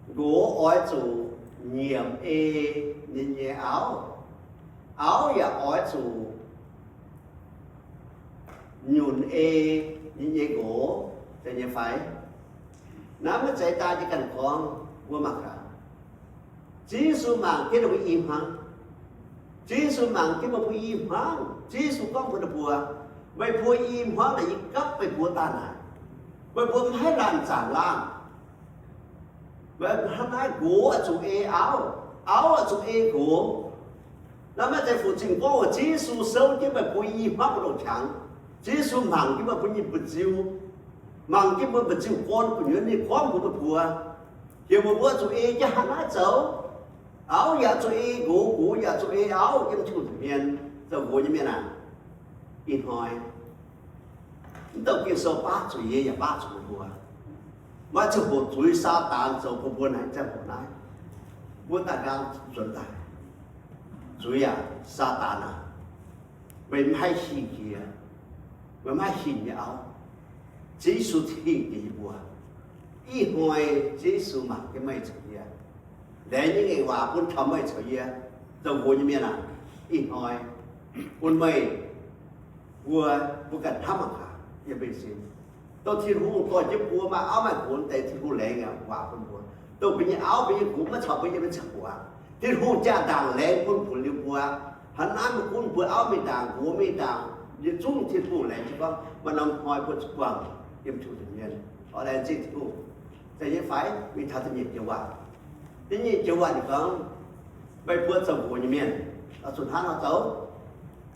Nqox oix zuqc nyiemc ei ninh nyei auv. Auv yaac oix zuqc nyunc ei ninh nyei nqox, zeiz nyei fai? Naaiv maiv zeiz daaih nyei ganh gorngv, mbuo mangc gaax. Ziouv Yesu mangc jienv ninh mbuo i hmuangv. Ziouv Yesu mangc jienv meih mbuo i hmuangv. Ziouv Yesu gorngv mbuox ninh mbuo, meih mbuo i hmuangv naaic yie gapv meih mbuo daaih naaic, meih mbuo maiv haih laanh zaanc laanh. Meih hnangv naaiv, nqox oix zuqc ei auv, auv oix zuqc ei nqox. Naaiv maiv zeiz fu-sux gorngv, Ziouv Yesu souv jienv meih mbuo i hmuangv mbu'ndongx qangx. Ziouv Yesu mangc jienv meih mbuo nyei mbu'nziu, mangc jienv mbuo mbu'nziu gorn gu'nyuoz ninh gorngv mbuox meih mbuo, heuc meih mbuo zuqc ei jienv hnangv naaiv zoux. Auv yaac zuqc ei nqox, nqox yaac zuqc ei auv yiem Tin-Hungh mienh, zoux nqox nyei mienh aac. Ih hnoi mv douc Ging-Sou baav zuqc yie yaac baav zuqc meih mbuo. Maaih ziangh hoc zuiz Saadaan zoux bun mbuo naaic ziangh hoc naaiv, mbuo daaih nqaang nzuonx daaih. Zuiz aac, Saadaan aac, meih maiv haih hingh jiex, meih maiv haih hingh nyei auv. Ziouv Yesu hingh jiex yie mbuo. Ih hnoi Ziouv Yesu mangc jienv meih caux yie, laengz nyei ngaengc waac bun taux meih caux yie, zoux nqox nyei mienh aac. Ih hnoi bun meih mbuo, mbuo ganh hnamv mangc gaax yiem mbuo sin, dongh Tin-Hungh dorh jienv mbuo maaih auv maaih nqox deix, Tin-Hungh laengz waac bun mbuo. Dongh mbuo nyei auv mbuo nyei nqox maiv caux mbuo yiem nyei ziangh hoc aqv, Tin-Hungh jaa-ndaangc laengz bun mbuo liuz mbuo. Hnangv naaiv mbuo gunv mbuo auv mingh ndaangc, nqox mingh ndaangc, yietc zungv Tin-Hungh laengz jienv gorngv maaih norm hnoi mbuo zuqc buangh yiem Tin-Hungh nza'hmien. Oix laengz zingh Tin-Hungh. Zeiz nyei fai? Mingh taux da'nyeic joux waac. Da'nyeic joux waac ninh gorngv, meih mbuo zoux nqox nyei mienh, oix zuqc hnangv nor zoux.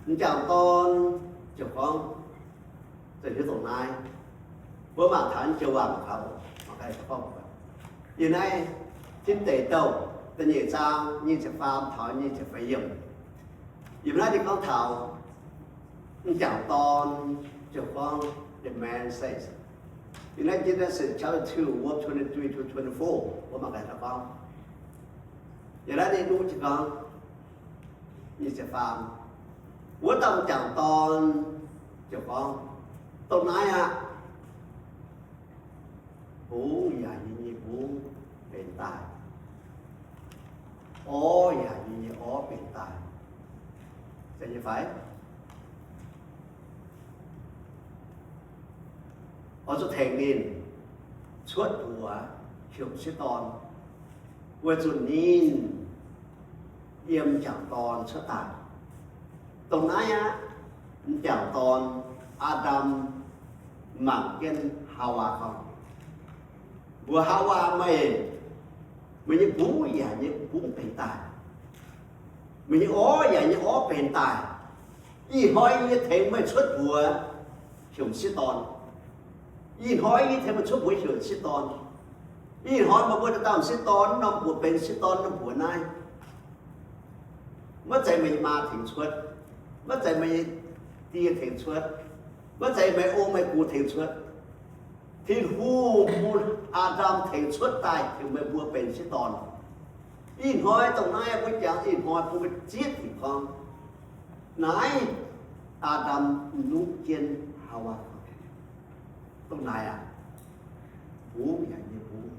M'jangc dorn ziouc gorngv, zoux hiuv dongh naaiv. Mbuo mangc taux joux waac mangc gaax, mangc gaax gorngv, yiem naaiv Tin Deic Douh da'nyeic zaang nyic ziepc faam taux nyic ziepc feix yiemc. Yiem naaiv ninh gorngv taux m'jangc dorn ziouc gorngv, the man says, in Genesis chapter two, verse twenty-three to twenty-four, mbuo mangc gaax gorngv, yiem naaiv ninh duqv jiez gorngv, nyic ziepc faam, wuov dauh m'jangc dorn ziouc gorngv, dongh naaiv aqv. Bungx yaac yie nyei bungx benx daaih. Orv yaac yie nyei orv benx daaih. Zeiz nyei fai? Oix zuqc tengx ninh cuotv mbuox heuc m'sieqv dorn, weic zuqc ninh yiem m'jangc dorn cuotv daaih. Dongh naaiv aqv, m'jangc dorn Aa^ndam mangc jienv Haawaa gorngv, mbuox Haawaa, meih, meih nyei bungx yaac nyei bungx benx daaih, meih nyei orv yaac nyei orv benx daaih. Ih hnoi yie tengx meih cuotv mbuox heuc m'sieqv dorn. Ih hnoi yie tengx meih cuotv mbuox heuc m'sieqv dorn. Ih hnoi meih mbuo dauh m'sieqv dorn norm mbuox benx m'sieqv dorn norm mbuox naaiv, maiv zeiz meih nyei maa tengx cuotv, maiv zeiz meih nyei die tengx cuotv, maiv zeiz meih ong meih gux tengx cuotv. Tin-Hungh bun Aa^ndam tengx cuotv daaih heuc meih mbuo benx m'sieqv dorn. Ih hnoi dongh naaiv mbuo jangx, ih hnoi bun mbuo zieqv dingc gorngv, naaiv Aa^ndam m'nungv jienv Haawaa, dongh naaiv aqv, bungx yaac nyei bungx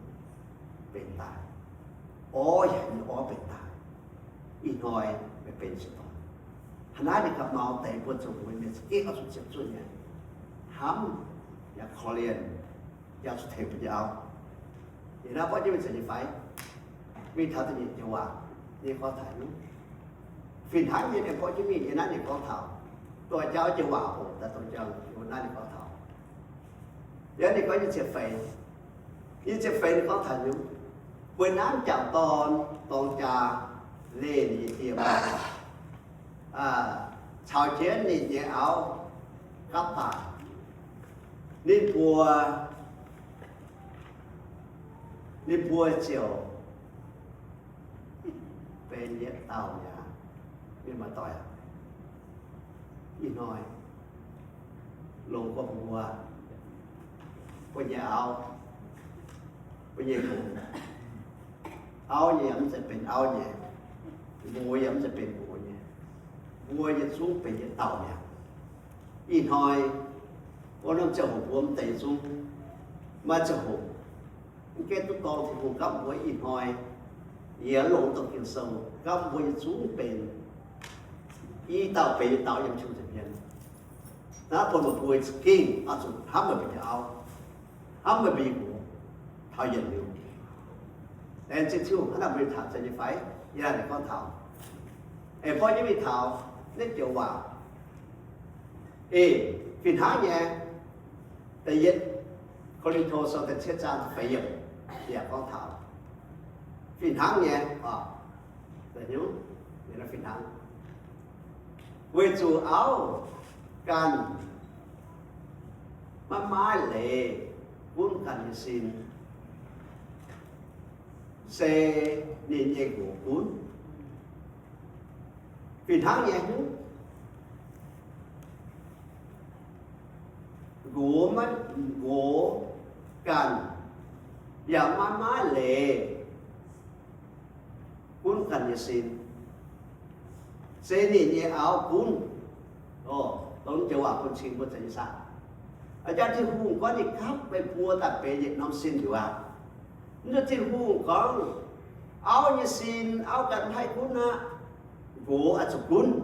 benx daaih, orv yaac nyei orv benx daaih. Ih hnoi meih benx m'sieqv dorn. Hnangv naaiv ninh gauh mau deix mbuo zoux mbuo mienh za'gengh oix zuqc ziepc zuoqv nyei, hnamv yaac korv-lienh, yaac zuqc tengx mbuo nyei auv. Yie naaiv borqv jienv mingh zeiz nyei fai? Mingh taux da'nyeic joux waac, ninh gorngv taux nyungc. Fih hnangv nyei ninh borqv jienv mingh, yie naaiv ninh gorngv taux doix-jauv joux waac oc, daaih doix-jauv, yie naaiv ninh gorngv taux, yie naaiv ninh gorngv nyic ziepc feix, nyic ziepc feix ninh gorngv taux nyungc. Weic naaiv m'jangc dorn dorng jaa leih ninh nyei die maiv, caux jienv ninh nyei auv gapv daaih. Ninh mbuo, ninh mbuo ziouc benx yietc dauh mi'aqv. Mienh maaih doic aac, ih hnoi longc gorngv mbuo, mbuo nyei auv, mbuo nyei nqox, auv nyei yaac mv zeiz benx auv nyei, nqox yaac mv zeiz benx nqox nyei. Mbuo yietc zungv benx yietc dauh mi'aqv. Ih hnoi wuov norm ziangh hoc mbuo mv deix yietc zungv maaih ziangh hoc mv gaengh duqv dorng Tin-Hungh gapv mbuo. Ih hnoi yie longc dongh Ging-Sou gapv mbuo yietc zungv benx i dauh benx yietc dauh yiem Tin-Hungh nza'hmien. Naaiv bun meih mbuo za'gengh oix zuqc hnamv meih mbuo nyei auv, hnamv meih mbuo nyei nqox taux yietc liuz. Laengz zingh Tin-Hungh hnangv naaiv mbuo taux za'gengh nyei fai? Yie naaiv gorngv taux, aengx gorngv nyei mingh taux naaiv joux waac, ei, fih hnangv nyei. Da'yietv Ko^lin^to Sou da'cietv zaang da'feix yiemc yaac gorngv taux fih hnangv nyei, fih hnangv. Weic zuqc auv ganh maiv maaih leiz gunv ganh nyei sin, se ninh nyei nqox gunv. Fih hnangv nyei hnyouv, nqox maiv, nqox ganh yaac maiv maaih leiz gunv ganh nyei sin, se ninh nyei auv gunv. Dongh joux waac bun cing mbuo za'gengh saah? A'jang Tin-Hungh gorngv ninh gapv meih mbuo daaih benx yietc norm sin liuz aqv. Mv baac Tin-Hungh gorngv, auv nyei sin auv ganh maiv haih gunv aqv, nqox oix zuqc gunv.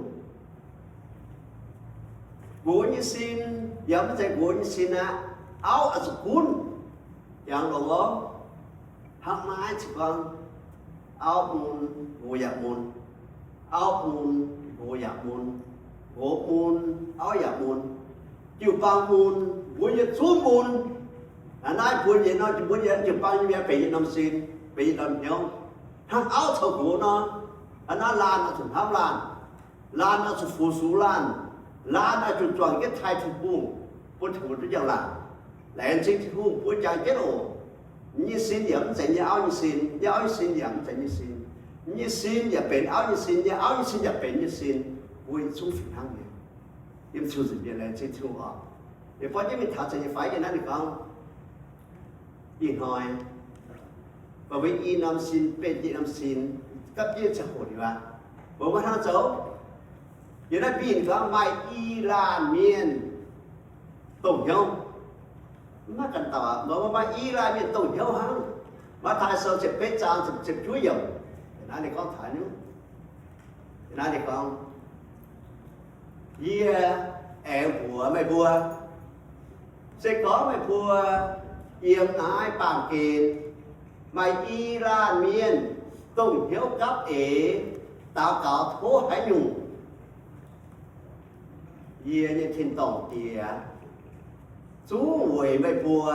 Nqox nyei sin yaac mv zeiz nqox nyei sin aqv, auv oix zuqc gunv. Jangx longx orv, hnangv naaiv cingx gorngv, auv mun, nqox yaac mun. Auv mun, nqox yaac mun. Nqox mun, auv yaac mun. Jiu-baang mun, mbuo yietc zungv mun. Naaiv naaiv mbuo nyei nor, mbuo nyei jiu-baang nyei mienh benx yietc norm sin, benx yietc norm hnyouv. Hnangv auv caux nqox nor, naaiv naaiv laanh oix zuqc hnamv laanh, laanh oix zuqc fu-sux laanh, laanh oix zuqc juangc jienv taaih Tin-Hungh, bun Tin-Hungh duqv njang-laangc. Laengz zingh Tin-Hungh mbuo jangx jienv oc. Yie nyei sin yaac mv zeiz yie nyei auv nyei sin, yie nyei auv nyei sin yaac mv zeiz yie nyei sin. Yie nyei sin yaac benx auv nyei sin, yie nyei auv nyei sin yaac benx yie nyei sin. Mbuo yietc zungv fih hnangv nyei. Yiem Ziouv nza'hmien laengz zingh Ziouv oc. Yie buatc jienv mingh taux za'gengh nyei fai yie naaiv ninh gorngv, ih hnoi, mbuo i norm sin benx i norm sin, gapv jienv ziangh hoc liuz aqv, mbuo maiv hnangv zoux. Yiem naaiv mbiv ninh gorngv maaih i laanh mienh dongh hnyouv. Maiv ganh dauh aqv, mbuo maaih i laanh mienh dongh hnyouv hnangv. Matv^taai Sou ziepc betv zaang ziepc juov yiemc, naaiv ninh gorngv taux, naaiv ninh gorngv, yie aengx mbuox meih mbuo, se gorngv meih mbuo yiem naaiv baamh gen maaih i laanh mienh dongh hnyouv gapv eix daux gaux tov haaix nyungc, yie nyei tin-dorngh Diex zungv weic meih mbuo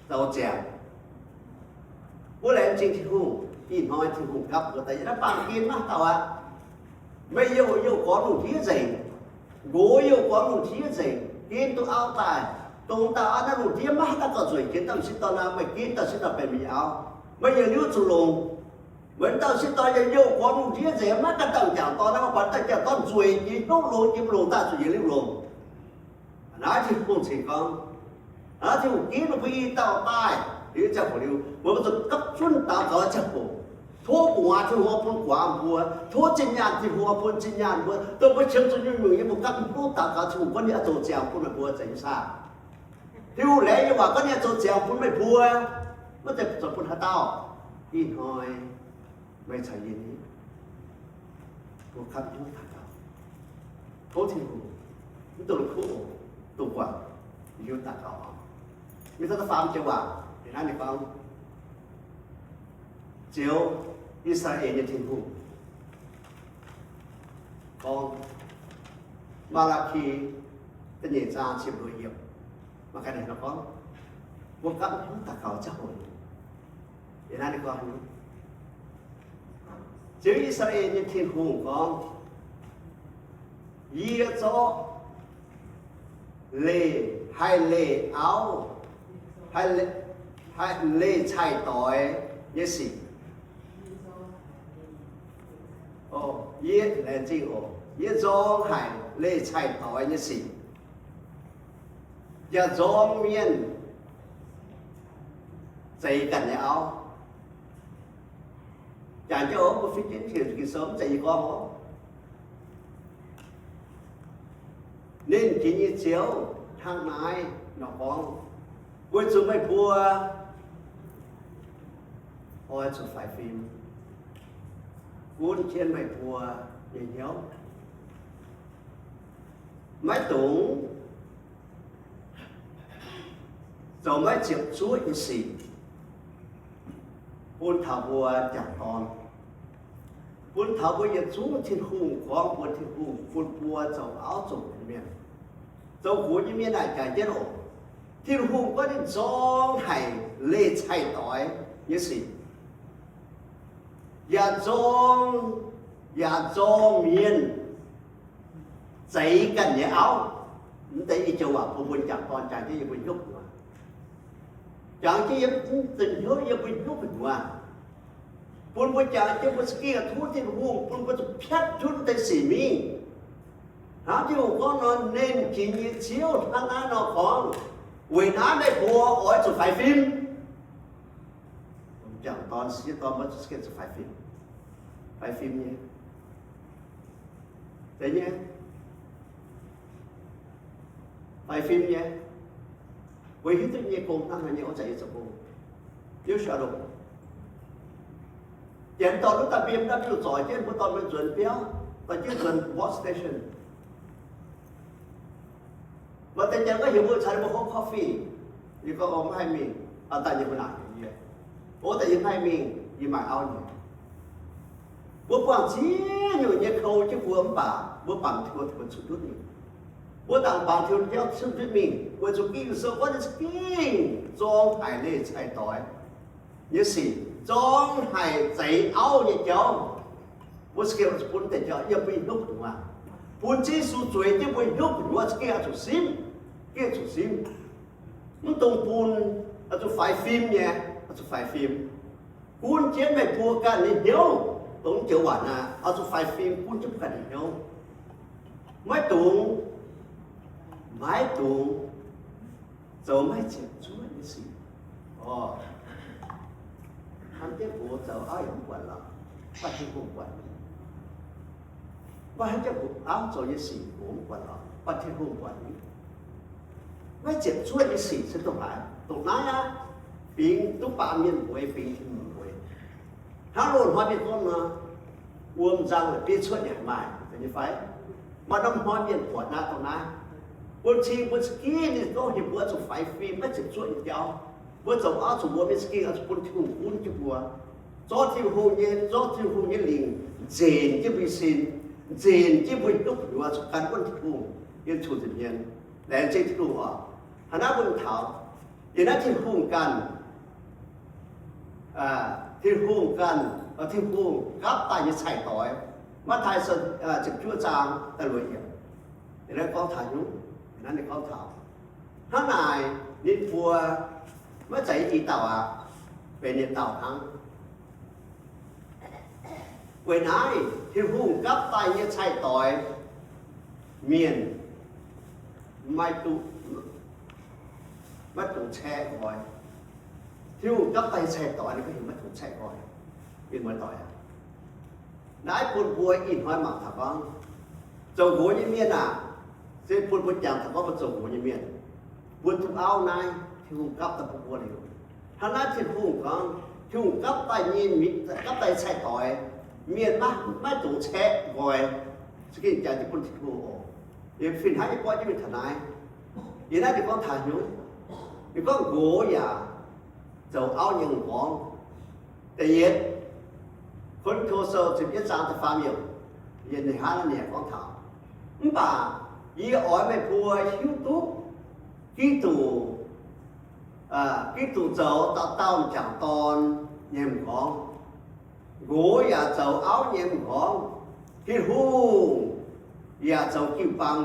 zoux ziangx. Mbuo laengz zingh Tin-Hungh, ih hnoi Tin-Hungh gapv mbuo daaih yiem naaiv baamh gen maiv dauh aqv. Meih youh, youh gormx lungh ndiev nzengc. Nqox youh gormx lungh ndiev nzengc, ginv duqv auv daaih. Dongh dauh auv naaiv lungh ndiev maiv haih daaih gauh nzueic jienv, dauh m'sieqv dorn naaiv meih ginv dauh m'sieqv dorn benx meih nyei auv, meih yietc liuz zuqc longx. Meih dauh m'sieq dorn yaac youh gormx lungh ndiev nzengc, maiv ganh dauh m'jangc dorn naaiv, mv baac dauh m'jangc dorn nzueic jiex hnyouv longx jiex, mv longx daaih zuqc yietc liuz longx. Naaiv Tin-Hungh cingx gorngv, naaiv Tin-Hungh ginv mbuo i dauh daaih liuz ziangh hoc liuz, mbuo zuqc gapv zunv daux gaux ziangh hoc. Tov gu'nguaaz Tin-Hungh bun guaax mbuo, tov zinh nyaanh Tin-Hungh bun zinh nyaanh mbuo, dongh mbuo qiemx zuqc nyungc-nyungc nyei, mbuo gapv mv duqv daux gaux, Tin-Hungh gorngv ninh oix zoux ziangx bun meih mbuo, zeiz nyei saah? Tin-Hungh laengz yie waac gorngv ninh oix zoux ziangx bun meih mbuo, maiv zeiz zoux bun haaix dauh. Ih hnoi meih caux yie nyei, mbuo gapv hnyouv daux gaux. Tov Tin-Hungh, mv dungx kuv oc, dungx guangc, hiuv daux gaux oc. Mingh daux gaux faam joux waac, ninh naaiv ninh gorngv, Ziouv, I^saa^laa^en nyei Tin-Hungh, gorngv, Maa^laa^ki da'nyeic zaang ziepc luoqc yiemc, maaih ganh ninh gorngv, mbuo gapv hnyouv daux gaux ziangh hoc, yie naaiv ninh gorngv, Ziouv, I^saa^laa^en nyei Tin-Hungh gorngv, Yie zorqv leih, haih leih auv, haih leih, haih leih cai-doix nyei sic, Yie laengz zingh oc. Yie nzorng haic leih cai-doix nyei sic, yaac nzorng mienh zeix ganh nyei auv. Jangx jienv oc, mbuo fih jienv Ging-Sou mv zeiz yie gorngv oc. Nernh Jiex nyei Ziouv hnangv naaiv nor gorngv, weic zuqc meih mbuo oix zuqc faix fim, gunv jienv meih mbuo nyei hnyouv, maiv dungx zoux maiv ziepc zuoqv nyei sic bun taux mbuo m'jangc dorn, bun taux mbuo yietc zungv Tin-Hungh gorngv mbuo, Tin-Hungh bun mbuo zoux auv zoux nqox mienh, zoux nqox nyei mienh naaic jaaix jienv oc. Tin-Hungh gorngv ninh nzorng haic leih cai-doix nyei sic, yaac nzorng, yaac nzorng mienh zeix ganh nyei auv. Mv deix i joux waac bun mbuo m'jangc dorn jangx jienv yiem mbuo hnyouv gu'nguaaz, jangx jienv yiem, mv deix hnyouv yiem mbuo hnyouv gu'nguaaz, bun mbuo jangx jienv mbuo za'gengh tov Tin-Hungh bun mbuo zuqc piatv zunv deix sic mingh. Hnangv Tin-Hungh gorngv nor, Nernh Jiex nyei Ziouv hnangv naaiv nor gorngv, weic naaiv meih mbuo oix zuqc faix fim. M'jangc dorn, sieqv dorn, mbuo zuqc faix fim, faix fim nyei, zeiz nyei, faix fim nyei. Weic hiuv duqv nyei gong hnangv haaix nyei, oix zuqc zoux gong. Liuz shuttle, janx dorh duqv daaih mbiem, daaih mbiuh zoic jienv, mbuo dorh mbuo nzuonx biauv, dorh jienv nzuonx bus station. Maaih deix janx gorngv heuc mbuo caux ninh mbuo hoqc coffee. Yie gorngv, O, maiv haih mingh. Daaih yie mbuo naaic heuc yie, O, daaih yie maiv haih mingh, yie maaih auv nyei. Mbuo buangh ziex nyungc nyei kou jienv mbuo mv baac mbuo bangc Tin-Hungh tengx mbuo zuqc ndutv mingh. Mbuo dangc bangc Tin-Hungh jauv zuqc ndutv mingh weic zuqc Ging-Sou gorngv ninh za'gengh nzorng haic leih cai-doix nyei sic, nzorng haic zeix auv nyei jauv. Mbuo za'gengh oix zuqc bun deix jauv yiem mbuo nyei hnyouv gu'nguaaz, bun Ziouv Yesu zueiz jienv mbuo nyei hnyouv gu'nguaaz za'gengh oix zuqc simv, gengh zuqc simv. Mv dungx bun, oix zuqc faix fim nyei, oix zuqc faix fim. Gunv jienv meih mbuo ganh nyei hnyouv, dongh joux waac naaiv, oix zuqc faix fim gunv jienv mbuo ganh nyei hnyouv. Maiv dungx, maiv dungx zoux maiv ziepc zuoqv nyei sic. Orqc, hnamv jienv gox zoux auv yaac mv buatc lorqc, baac Tin-Hungh buatc. Maiv hnamv jienv gox auv zoux nyei sic gox mv buatc lorqc, baac Tin-Hungh buatc. Maiv ziepc zuoqv nyei sic se dongh haaix? Dongh naaiv aqv. Bingx duqv baamh mienh mueiz, bingx Tin-Hungh mueiz. Hnangv loz-hnoi mienh gorngv nor, wuom nzang la'bieiv cuotv yaac maaih nyei fai? Maaih norm hnoi mienh buatc naaiv dongh naaiv. Bun cing bun za'gengh ninh gorngv heuc mbuo zuqc faix fim, maiv ziepc zuoqv nyei jauv. Mbuo zoux auv zoux nqox mienh za'gengh oix zuqc bun Tin-Hungh gunv jienv mbuo, zorqv Tin-Hungh nyei, zorqv Tin-Hungh nyei lingc nzenc jienv mbuo nyei sin, nzenc jienv mbuo nyei duqv gu'nyuoz zuqc gan wuonv Tin-Hungh yiem zuqc nza'hmien. Laengz zingh Tin-Hungh oc. Hnangv naaiv mbuo taux, yie naaiv Tin-Hungh ganh, Tin-Hungh ganh, Tin-Hungh gapv daaih nyei cai-doix. Matv^taai ziepc juov zaang da'luoqc yiemc, yie naaiv gorngv taux nyungc, yie naaiv ninh gorngv taux hnangv naaic, ninh mbuo maiv zeiz i dauh aqv, benx yietc dauh hnangv. Weic naaiv Tin-Hungh gapv daaih nyei cai-doix, mienh maiv dungx, maiv dungx caeqv nqoi. Tin-Hungh gapv daaih nyei cai-doix ninh gorngv heuc maiv dungx caeqv nqoi. Mienh muoz-doic aac, naaiv bun mbuo ih hnoi mangc taux gorngv, zoux nqox nyei mienh aah, se bun mbuo jangx taux gorngv mbuo zoux nqox nyei mienh, mbuo duqv auv naaiv Tin-Hungh gapv daaih bun mbuo liuz, hnangv naaiv Tin-Hungh gorngv, Tin-Hungh gapv daaih nyei, gapv daaih nyei cai-doix, mienh maiv, maiv dungx caeqv nqoi. Za'gengh jaax jienv bun Tin-Hungh oc. Yie fih hnangv yie gorngv jienv mingh taux naaiv, yie naaiv ninh gorngv taux hnyouv, ninh gorngv nqox yaac zoux auv nyei m'nqorngv. Da'yietv, Ko^lin^to Sou ziepc yietv zaang da'faam yiemc, yie ninh hnangv naaiv ninh gorngv taux, mv baac yie oix meih mbuo hiuv duqv Giduc, Giduc zoux dauh dauh m'jangc dorn nyei m'nqorngv. Nqox yaac zoux auv nyei m'nqorngv. Tin-Hungh yaac zoux jiu-baang,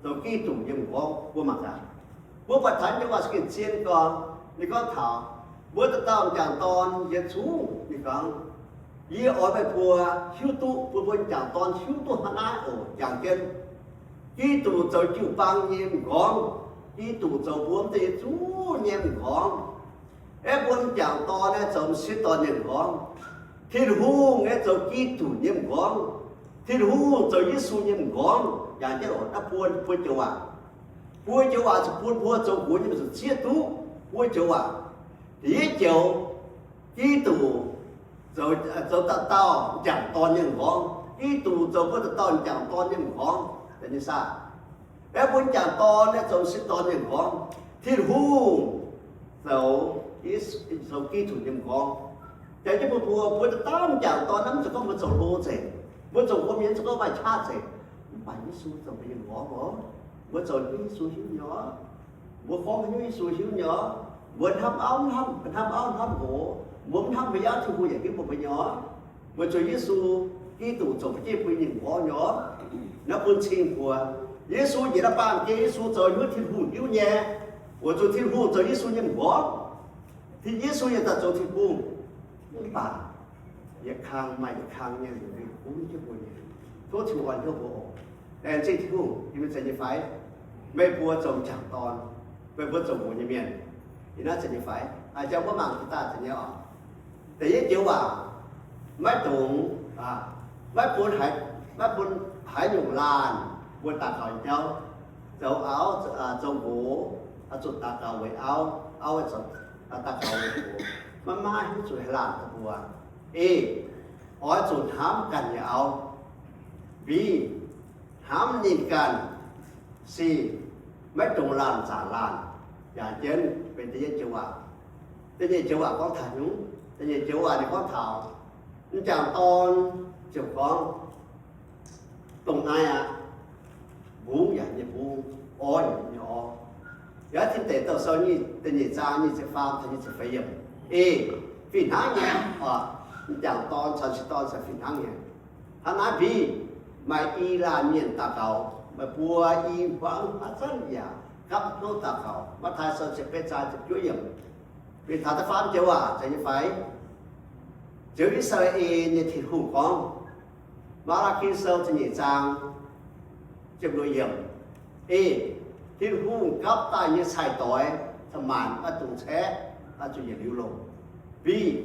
zoux Giduc nyei m'nqorngv. Mbuo mangc gaax, mbuo buatc taux nyei waac za'gengh zien gorngv, ninh gorngv taux mbuo dauh dauh m'jangc dorn yietc zungv, ninh gorngv, Yie oix meih mbuo hiuv duqv, bun mbuo m'jangc dorn hiuv duqv hnangv naaiv oc. Jangx jienv, Giduc zoux jiu-baang nyei m'nqorngv. Giduc zoux mbuo m'daaih nyei zuqc nyei m'nqorngv. Aeqv, mbuo m'jangc dorn naaiv zoux m'sieqv dorn nyei m'nqorngv. Tin-Hungh aeqv, zoux Giduc nyei m'nqorngv. Tin-Hungh zoux Yesu nyei m'nqorngv. Jangx jienv oc, naaiv buo, buo joux waac. Buo joux waac zuqc bun mbuo zoux nqox nyei mienh zuqc zieqv duqv. Buo joux waac. Da'yietv joux, Giduc zoux, zoux dauh dauh m'jangc dorn nyei m'nqorngv. Giduc zoux mbuo dauh dauh m'jangc dorn nyei m'nqorngv. Da'nyeic saah, aeqv, mbuo m'jangc dorn naaiv zoux m'sieqv dorn nyei m'nqorngv. Tin-Hungh zoux, zoux Giduc nyei m'nqorngv. Jangx jienv mbuo, mbuo, mbuo dauh dauh m'jangc dorn naaiv mv zeiz gorngv mbuo zoux hlo nzengc, mbuo zoux nqox mienh mv zeiz gorngv maaih qaqv nzengc. Mv baac Yesu zoux mbuo nyei m'nqorngv oc. Mbuo zoux hnyouv Yesu hiuv nyei oc. Mbuo gorngv hnyouv Yesu hiuv nyei oc. Mbuo hnamv auv, hnamv, hnamv auv hnamv nqox. Mbuo mv hnamv mbuo nyei auv, Tin-Hungh yaac hiuv mbuo, mbuo nyei oc. Weic zuqc Yesu Giduc zoux ba'jiepv bun ninh m'nqorngv nyei oc. Naaiv bun cing mbuo, Yesu njiec naaiv baamh gen, Yesu zoux hnyouv Tin-Hungh hiuv nyei, weic zuqc Tin-Hungh zoux Yesu nyei m'nqorngv. Tin, Yesu yaac daaih zoux Tin-Hungh. Mv baac yietc kang maaih yietc kang nyei liuz, bun jienv mbuo nyei, tov Tin-Hungh orn hnyouv mbuo oc. Laengz zingh Tin-Hungh, yie mbuo zeiz nyei fai? Meih mbuo zoux m'jangc dorn, meih mbuo zoux nqox nyei mienh, ih naaiv zeiz nyei fai? Aa, jangx mbuo mangc jiez daaih zeiz nyei oc. Da'yietv joux waac, maiv dungx, maiv bun haaix, maiv bun haaix nyungc laanh mbuo daux gaux nyei jauv. Zoux auv, zoux nqox, zuqc daux gaux weic auv, auv daux gaux weic nqox. Maiv maaih haaix nyungc zuqc haaix laanh daaih mbuo. Ei, oix zuqc hnamv ganh nyei auv. Mbiv, hnamv ninh ganh sic, maiv dungx laanh zaangc laanh. Jangx jienv benx da'yietv joux waac. Da'nyeic joux waac gorngv taux hnyouv. Da'nyeic joux waac ninh gorngv taux m'jangc dorn ziouc gorngv, dongh naaiv aqv, mbungv yaac nyei mbungv, orv yaac nyei orv. Yaac Tin Deic Douh Sou nyic, da'nyeic zaang nyic ziepc faam taux nyic ziepc feix yiemc. Ei, fih hnangv nyei oc. M'jangc dorn caux m'sieqv dorn se fih hnangv nyei. Hnangv naaiv mbiv, maaih i laanh mienh daux gaux, meih mbuo i hmuangv haaix zanc yaac gapv hnyouv daux gaux. Matv^taai Sou ziepc betv zaang ziepc juov yiemc. Mingh taux da'faam joux waac zeiz nyei fai? Ziouc I^saa^laa^en nyei Tin-Hungh gorngv, Maa^laa^ki Sou ziepc nyeic zaang ziepc luoqc yiemc, ei, Tin-Hungh gapv daaih nyei cai-doix cin-maanc maiv dungx caeqv, oix zuqc yietc liuz longc. Mbiv,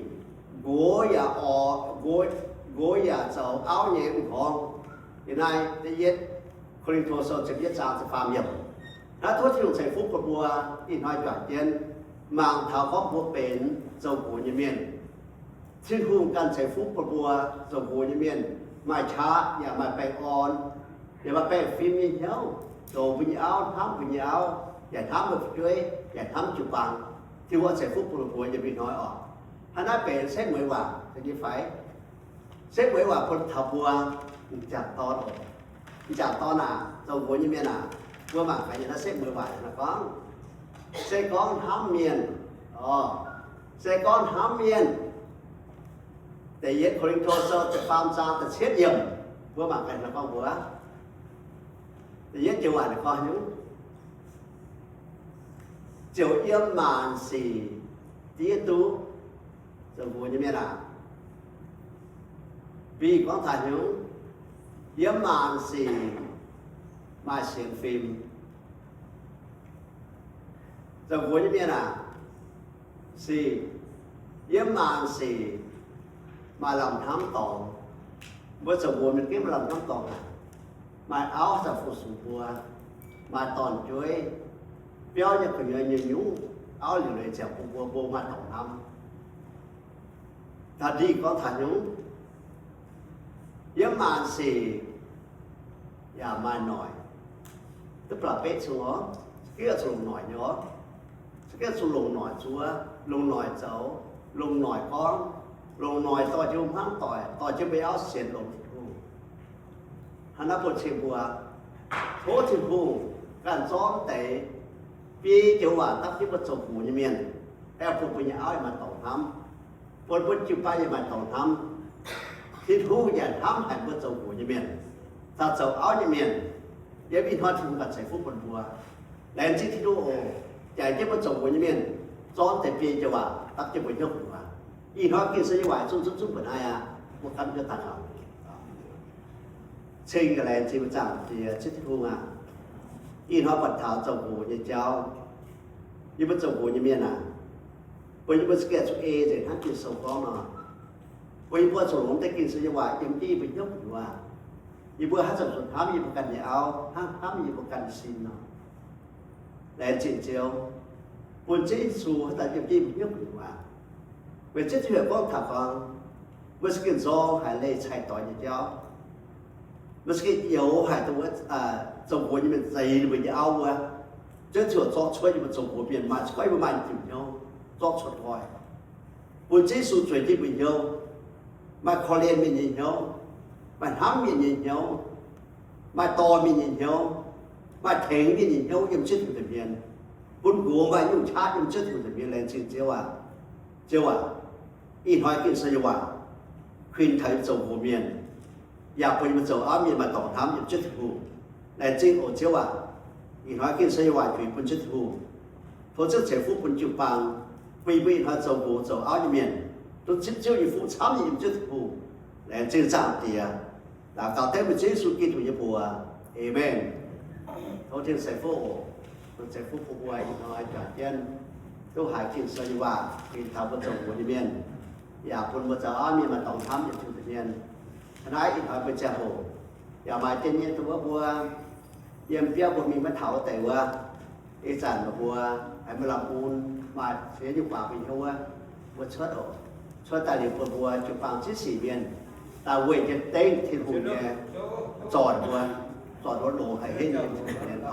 nqox yaac orv, nqox, nqox yaac zoux auv nyei m'nqorngv. Ih naaiv da'yietv Ko^lin^to Sou ziepc yietv zaang ziepc faam yiemc. Naaiv tov Tin-Hungh ceix fuqv bun mbuo ih hnoi juangc jienv mangc taux gorngv mbuo benx zoux nqox nyei mienh. Tin-Hungh ganh ceix fuqv bun mbuo zoux nqox nyei mienh, maaih qaqv yaac maaih baengh orn, yaac maaih baengh fim nyei hnyouv, zoux mbuo nyei auv, hnamv mbuo nyei auv, yaac hnamv mbuo fu'jueiv, yaac hnamv jiu-baang. Tin-Hungh ceix fuqv bun mbuo yiem ih hnoi oc. Hnangv naaiv benx setv mueiz waac nyei fai? Setv mueiz waac bun taux mbuo m'jangc dorn oc. M'jangc dorn aac, zoux nqox nyei mienh aac, mbuo mangc gaax yiem naaiv setv mueiz waac naaiv gorngv, se gorngv hnamv mienh, oc, se gorngv hnamv mienh. Da'yietv Ko^lin^to Sou ziepc faam zaang da'cietv yiemc, mbuo mangc gaax naaiv gorngv mbuo, da'yietv joux waac naaiv gorngv nyungc, ziouc yiem maanc sic diev duqv zoux nqox nyei mienh aac. Bih gorngv taux nyungc, yiem maanc sic maaih sienx fim zoux nqox nyei mienh aac. Sic, yiem maanc sic maaih lamh hnamv dorngx. Mbuo zoux nqox mienh ginv maaih lamh hnamv dorngx aac. Maaih auv daaih fu-sux mbuo, maaih dorn-jueiv, biauv nyei gu'nyuoz nyei nyungc, auv liuc leiz ziangh bun mbuo, mbuo maaih dorngx hnamv. Taux ndih gorngv taux nyungc, yiem maanc sic yaac maaih noic. Duqv ba'laqc betv cun oc, za'gengh zuqc longc noic nyei oc. Za'gengh zuqc longc noic zuov, longc noic zoux, longc noic gorngv, longc noic dorh jienv mbuo hmuangv doic, dorh jienv mbuo auv sienx longx Tin-Hungh. Hnangv naaiv bun cing mbuo, tov Tin-Hungh ganh zorqv deix biei joux waac dapv jienv mbuo zoux nqox nyei mienh, aengx bun mbuo nyei auv yaac maaih dorngx hnamv, bun mbuo jiu-baang yaac maaih dorngx hnamv. Tin-Hungh yaac hnamv haic mbuo zoux nqox nyei mienh caux zoux auv nyei mienh. Yiem ih hnoi Tin-Hungh ganh ceix fuqv bun mbuo. Laengz zingh Tin-Hungh oc, jaiv jienv mbuo zoux nqox nyei mienh, zorqv deix biei joux waac dapv jienv mbuo hnyouv mbuox. Ih hnoi Ging-Sou nyei waac zungv zungv zungv mbuoqc naaiv aqv. Mbuo gapv jienv daaih kaux. Ceng yaac laengz zingh mbuo Zaangc Diex, Ziouv Tin-Hungh aac, ih hnoi buatc taux zoux nqox nyei jauv. Yie mbuo zoux nqox nyei mienh aac, bun yie mbuo za'gengh zuqc ei nzengc hnangv Ging-Sou gorngv nor, bun yie mbuo zuqc longc deix Ging-Sou nyei waac yiem jienv yie mbuo hnyouv gu'nyuoz. Yie mbuo haaix zanc zuqc hnamv yie mbuo ganh nyei auv, hnamv, hnamv yie mbuo ganh nyei sin nor. Laengz zingh Ziouv, bun Ziouv Yesu haaix zanc yiem jienv yie mbuo hnyouv gu'nyuoz aac. Weic Ziouv Tin-Hungh gorngv taux gorngv, mbuo za'gengh nzorng haic leih cai-doix nyei jauv. Mbuo za'gengh youx haic dongh wuov zoux nqox nyei mienh zeix ninh mbuo nyei auv wuov. Ziouv Tin-Hungh zorqv cuotv yie mbuo zoux nqox mienh maaih, se gorngv yie mbuo maaih diuc hnyouv, zorqv cuotv nqoi, bun Ziouv Yesu zueiz jienv mbuo hnyouv, maaih korv-lienh mienh nyei hnyouv, maaih hnamv mienh nyei hnyouv, maaih dorh mienh nyei hnyouv, maaih tengx mienh nyei hnyouv yiem Ziouv Tin-Hungh nza'hmien, bun nqox maaih nyungc qaqv yiem Ziouv Tin-Hungh nza'hmien. Laengz zingh Ziouv aac. Ziouv aac, ih hnoi Ging-Sou nyei waac kuinx taux yie mbuo zoux nqox mienh, yaac bun yie mbuo zoux auv mienh maaih dorngx hnamv yiem Ziouv Tin-Hungh. Laengz zingh oc Ziouv aac. Ih hnoi Ging-Sou nyei waac kuinx bun Ziouv Tin-Hungh. Tov Ziouv ceix fuqv bun jiu-baang, bun yie mbuo ih hnoi zoux nqox zoux auv nyei mienh duqv zipv Ziouv nyei fuqv camv nyei yiem Ziouv Tin-Hungh. Laengz zingh Zaangc Diex. Daux gaux dengv meih Ziouv Yesu Giduc nyei mbuox. Aamen. Tov Tin-Hungh ceix fuqv oc. Tov ceix fuqv bun mbuo ih hnoi juangc jienv duqv haiz Ging-Sou nyei waac kuinx taux mbuo zoux nqox nyei mienh, yaac bun mbuo zoux auv mienh maaih dorngx hnamv yiem Ziouv nza'hmien. Hnangv naaiv ih hnoi mbuo ziangh hoc yaac maaih jienv nyei dongh wuov mbuo yiem biauv mbuo mingh maiv taux wuov deix wuov, ih zanc mbuo haiz mbuo lamh bun maaih ziex nyungc guaax mbuo hnyouv wuov, mbuo cuotv oc. Cuotv daaih liuz bun mbuo jiu-baang ziex sic mienh daaih weih jienv dengv Tin-Hungh nyei zornc mbuo, zornc mbuo longx haic henv nyei Tin-Hungh mienh.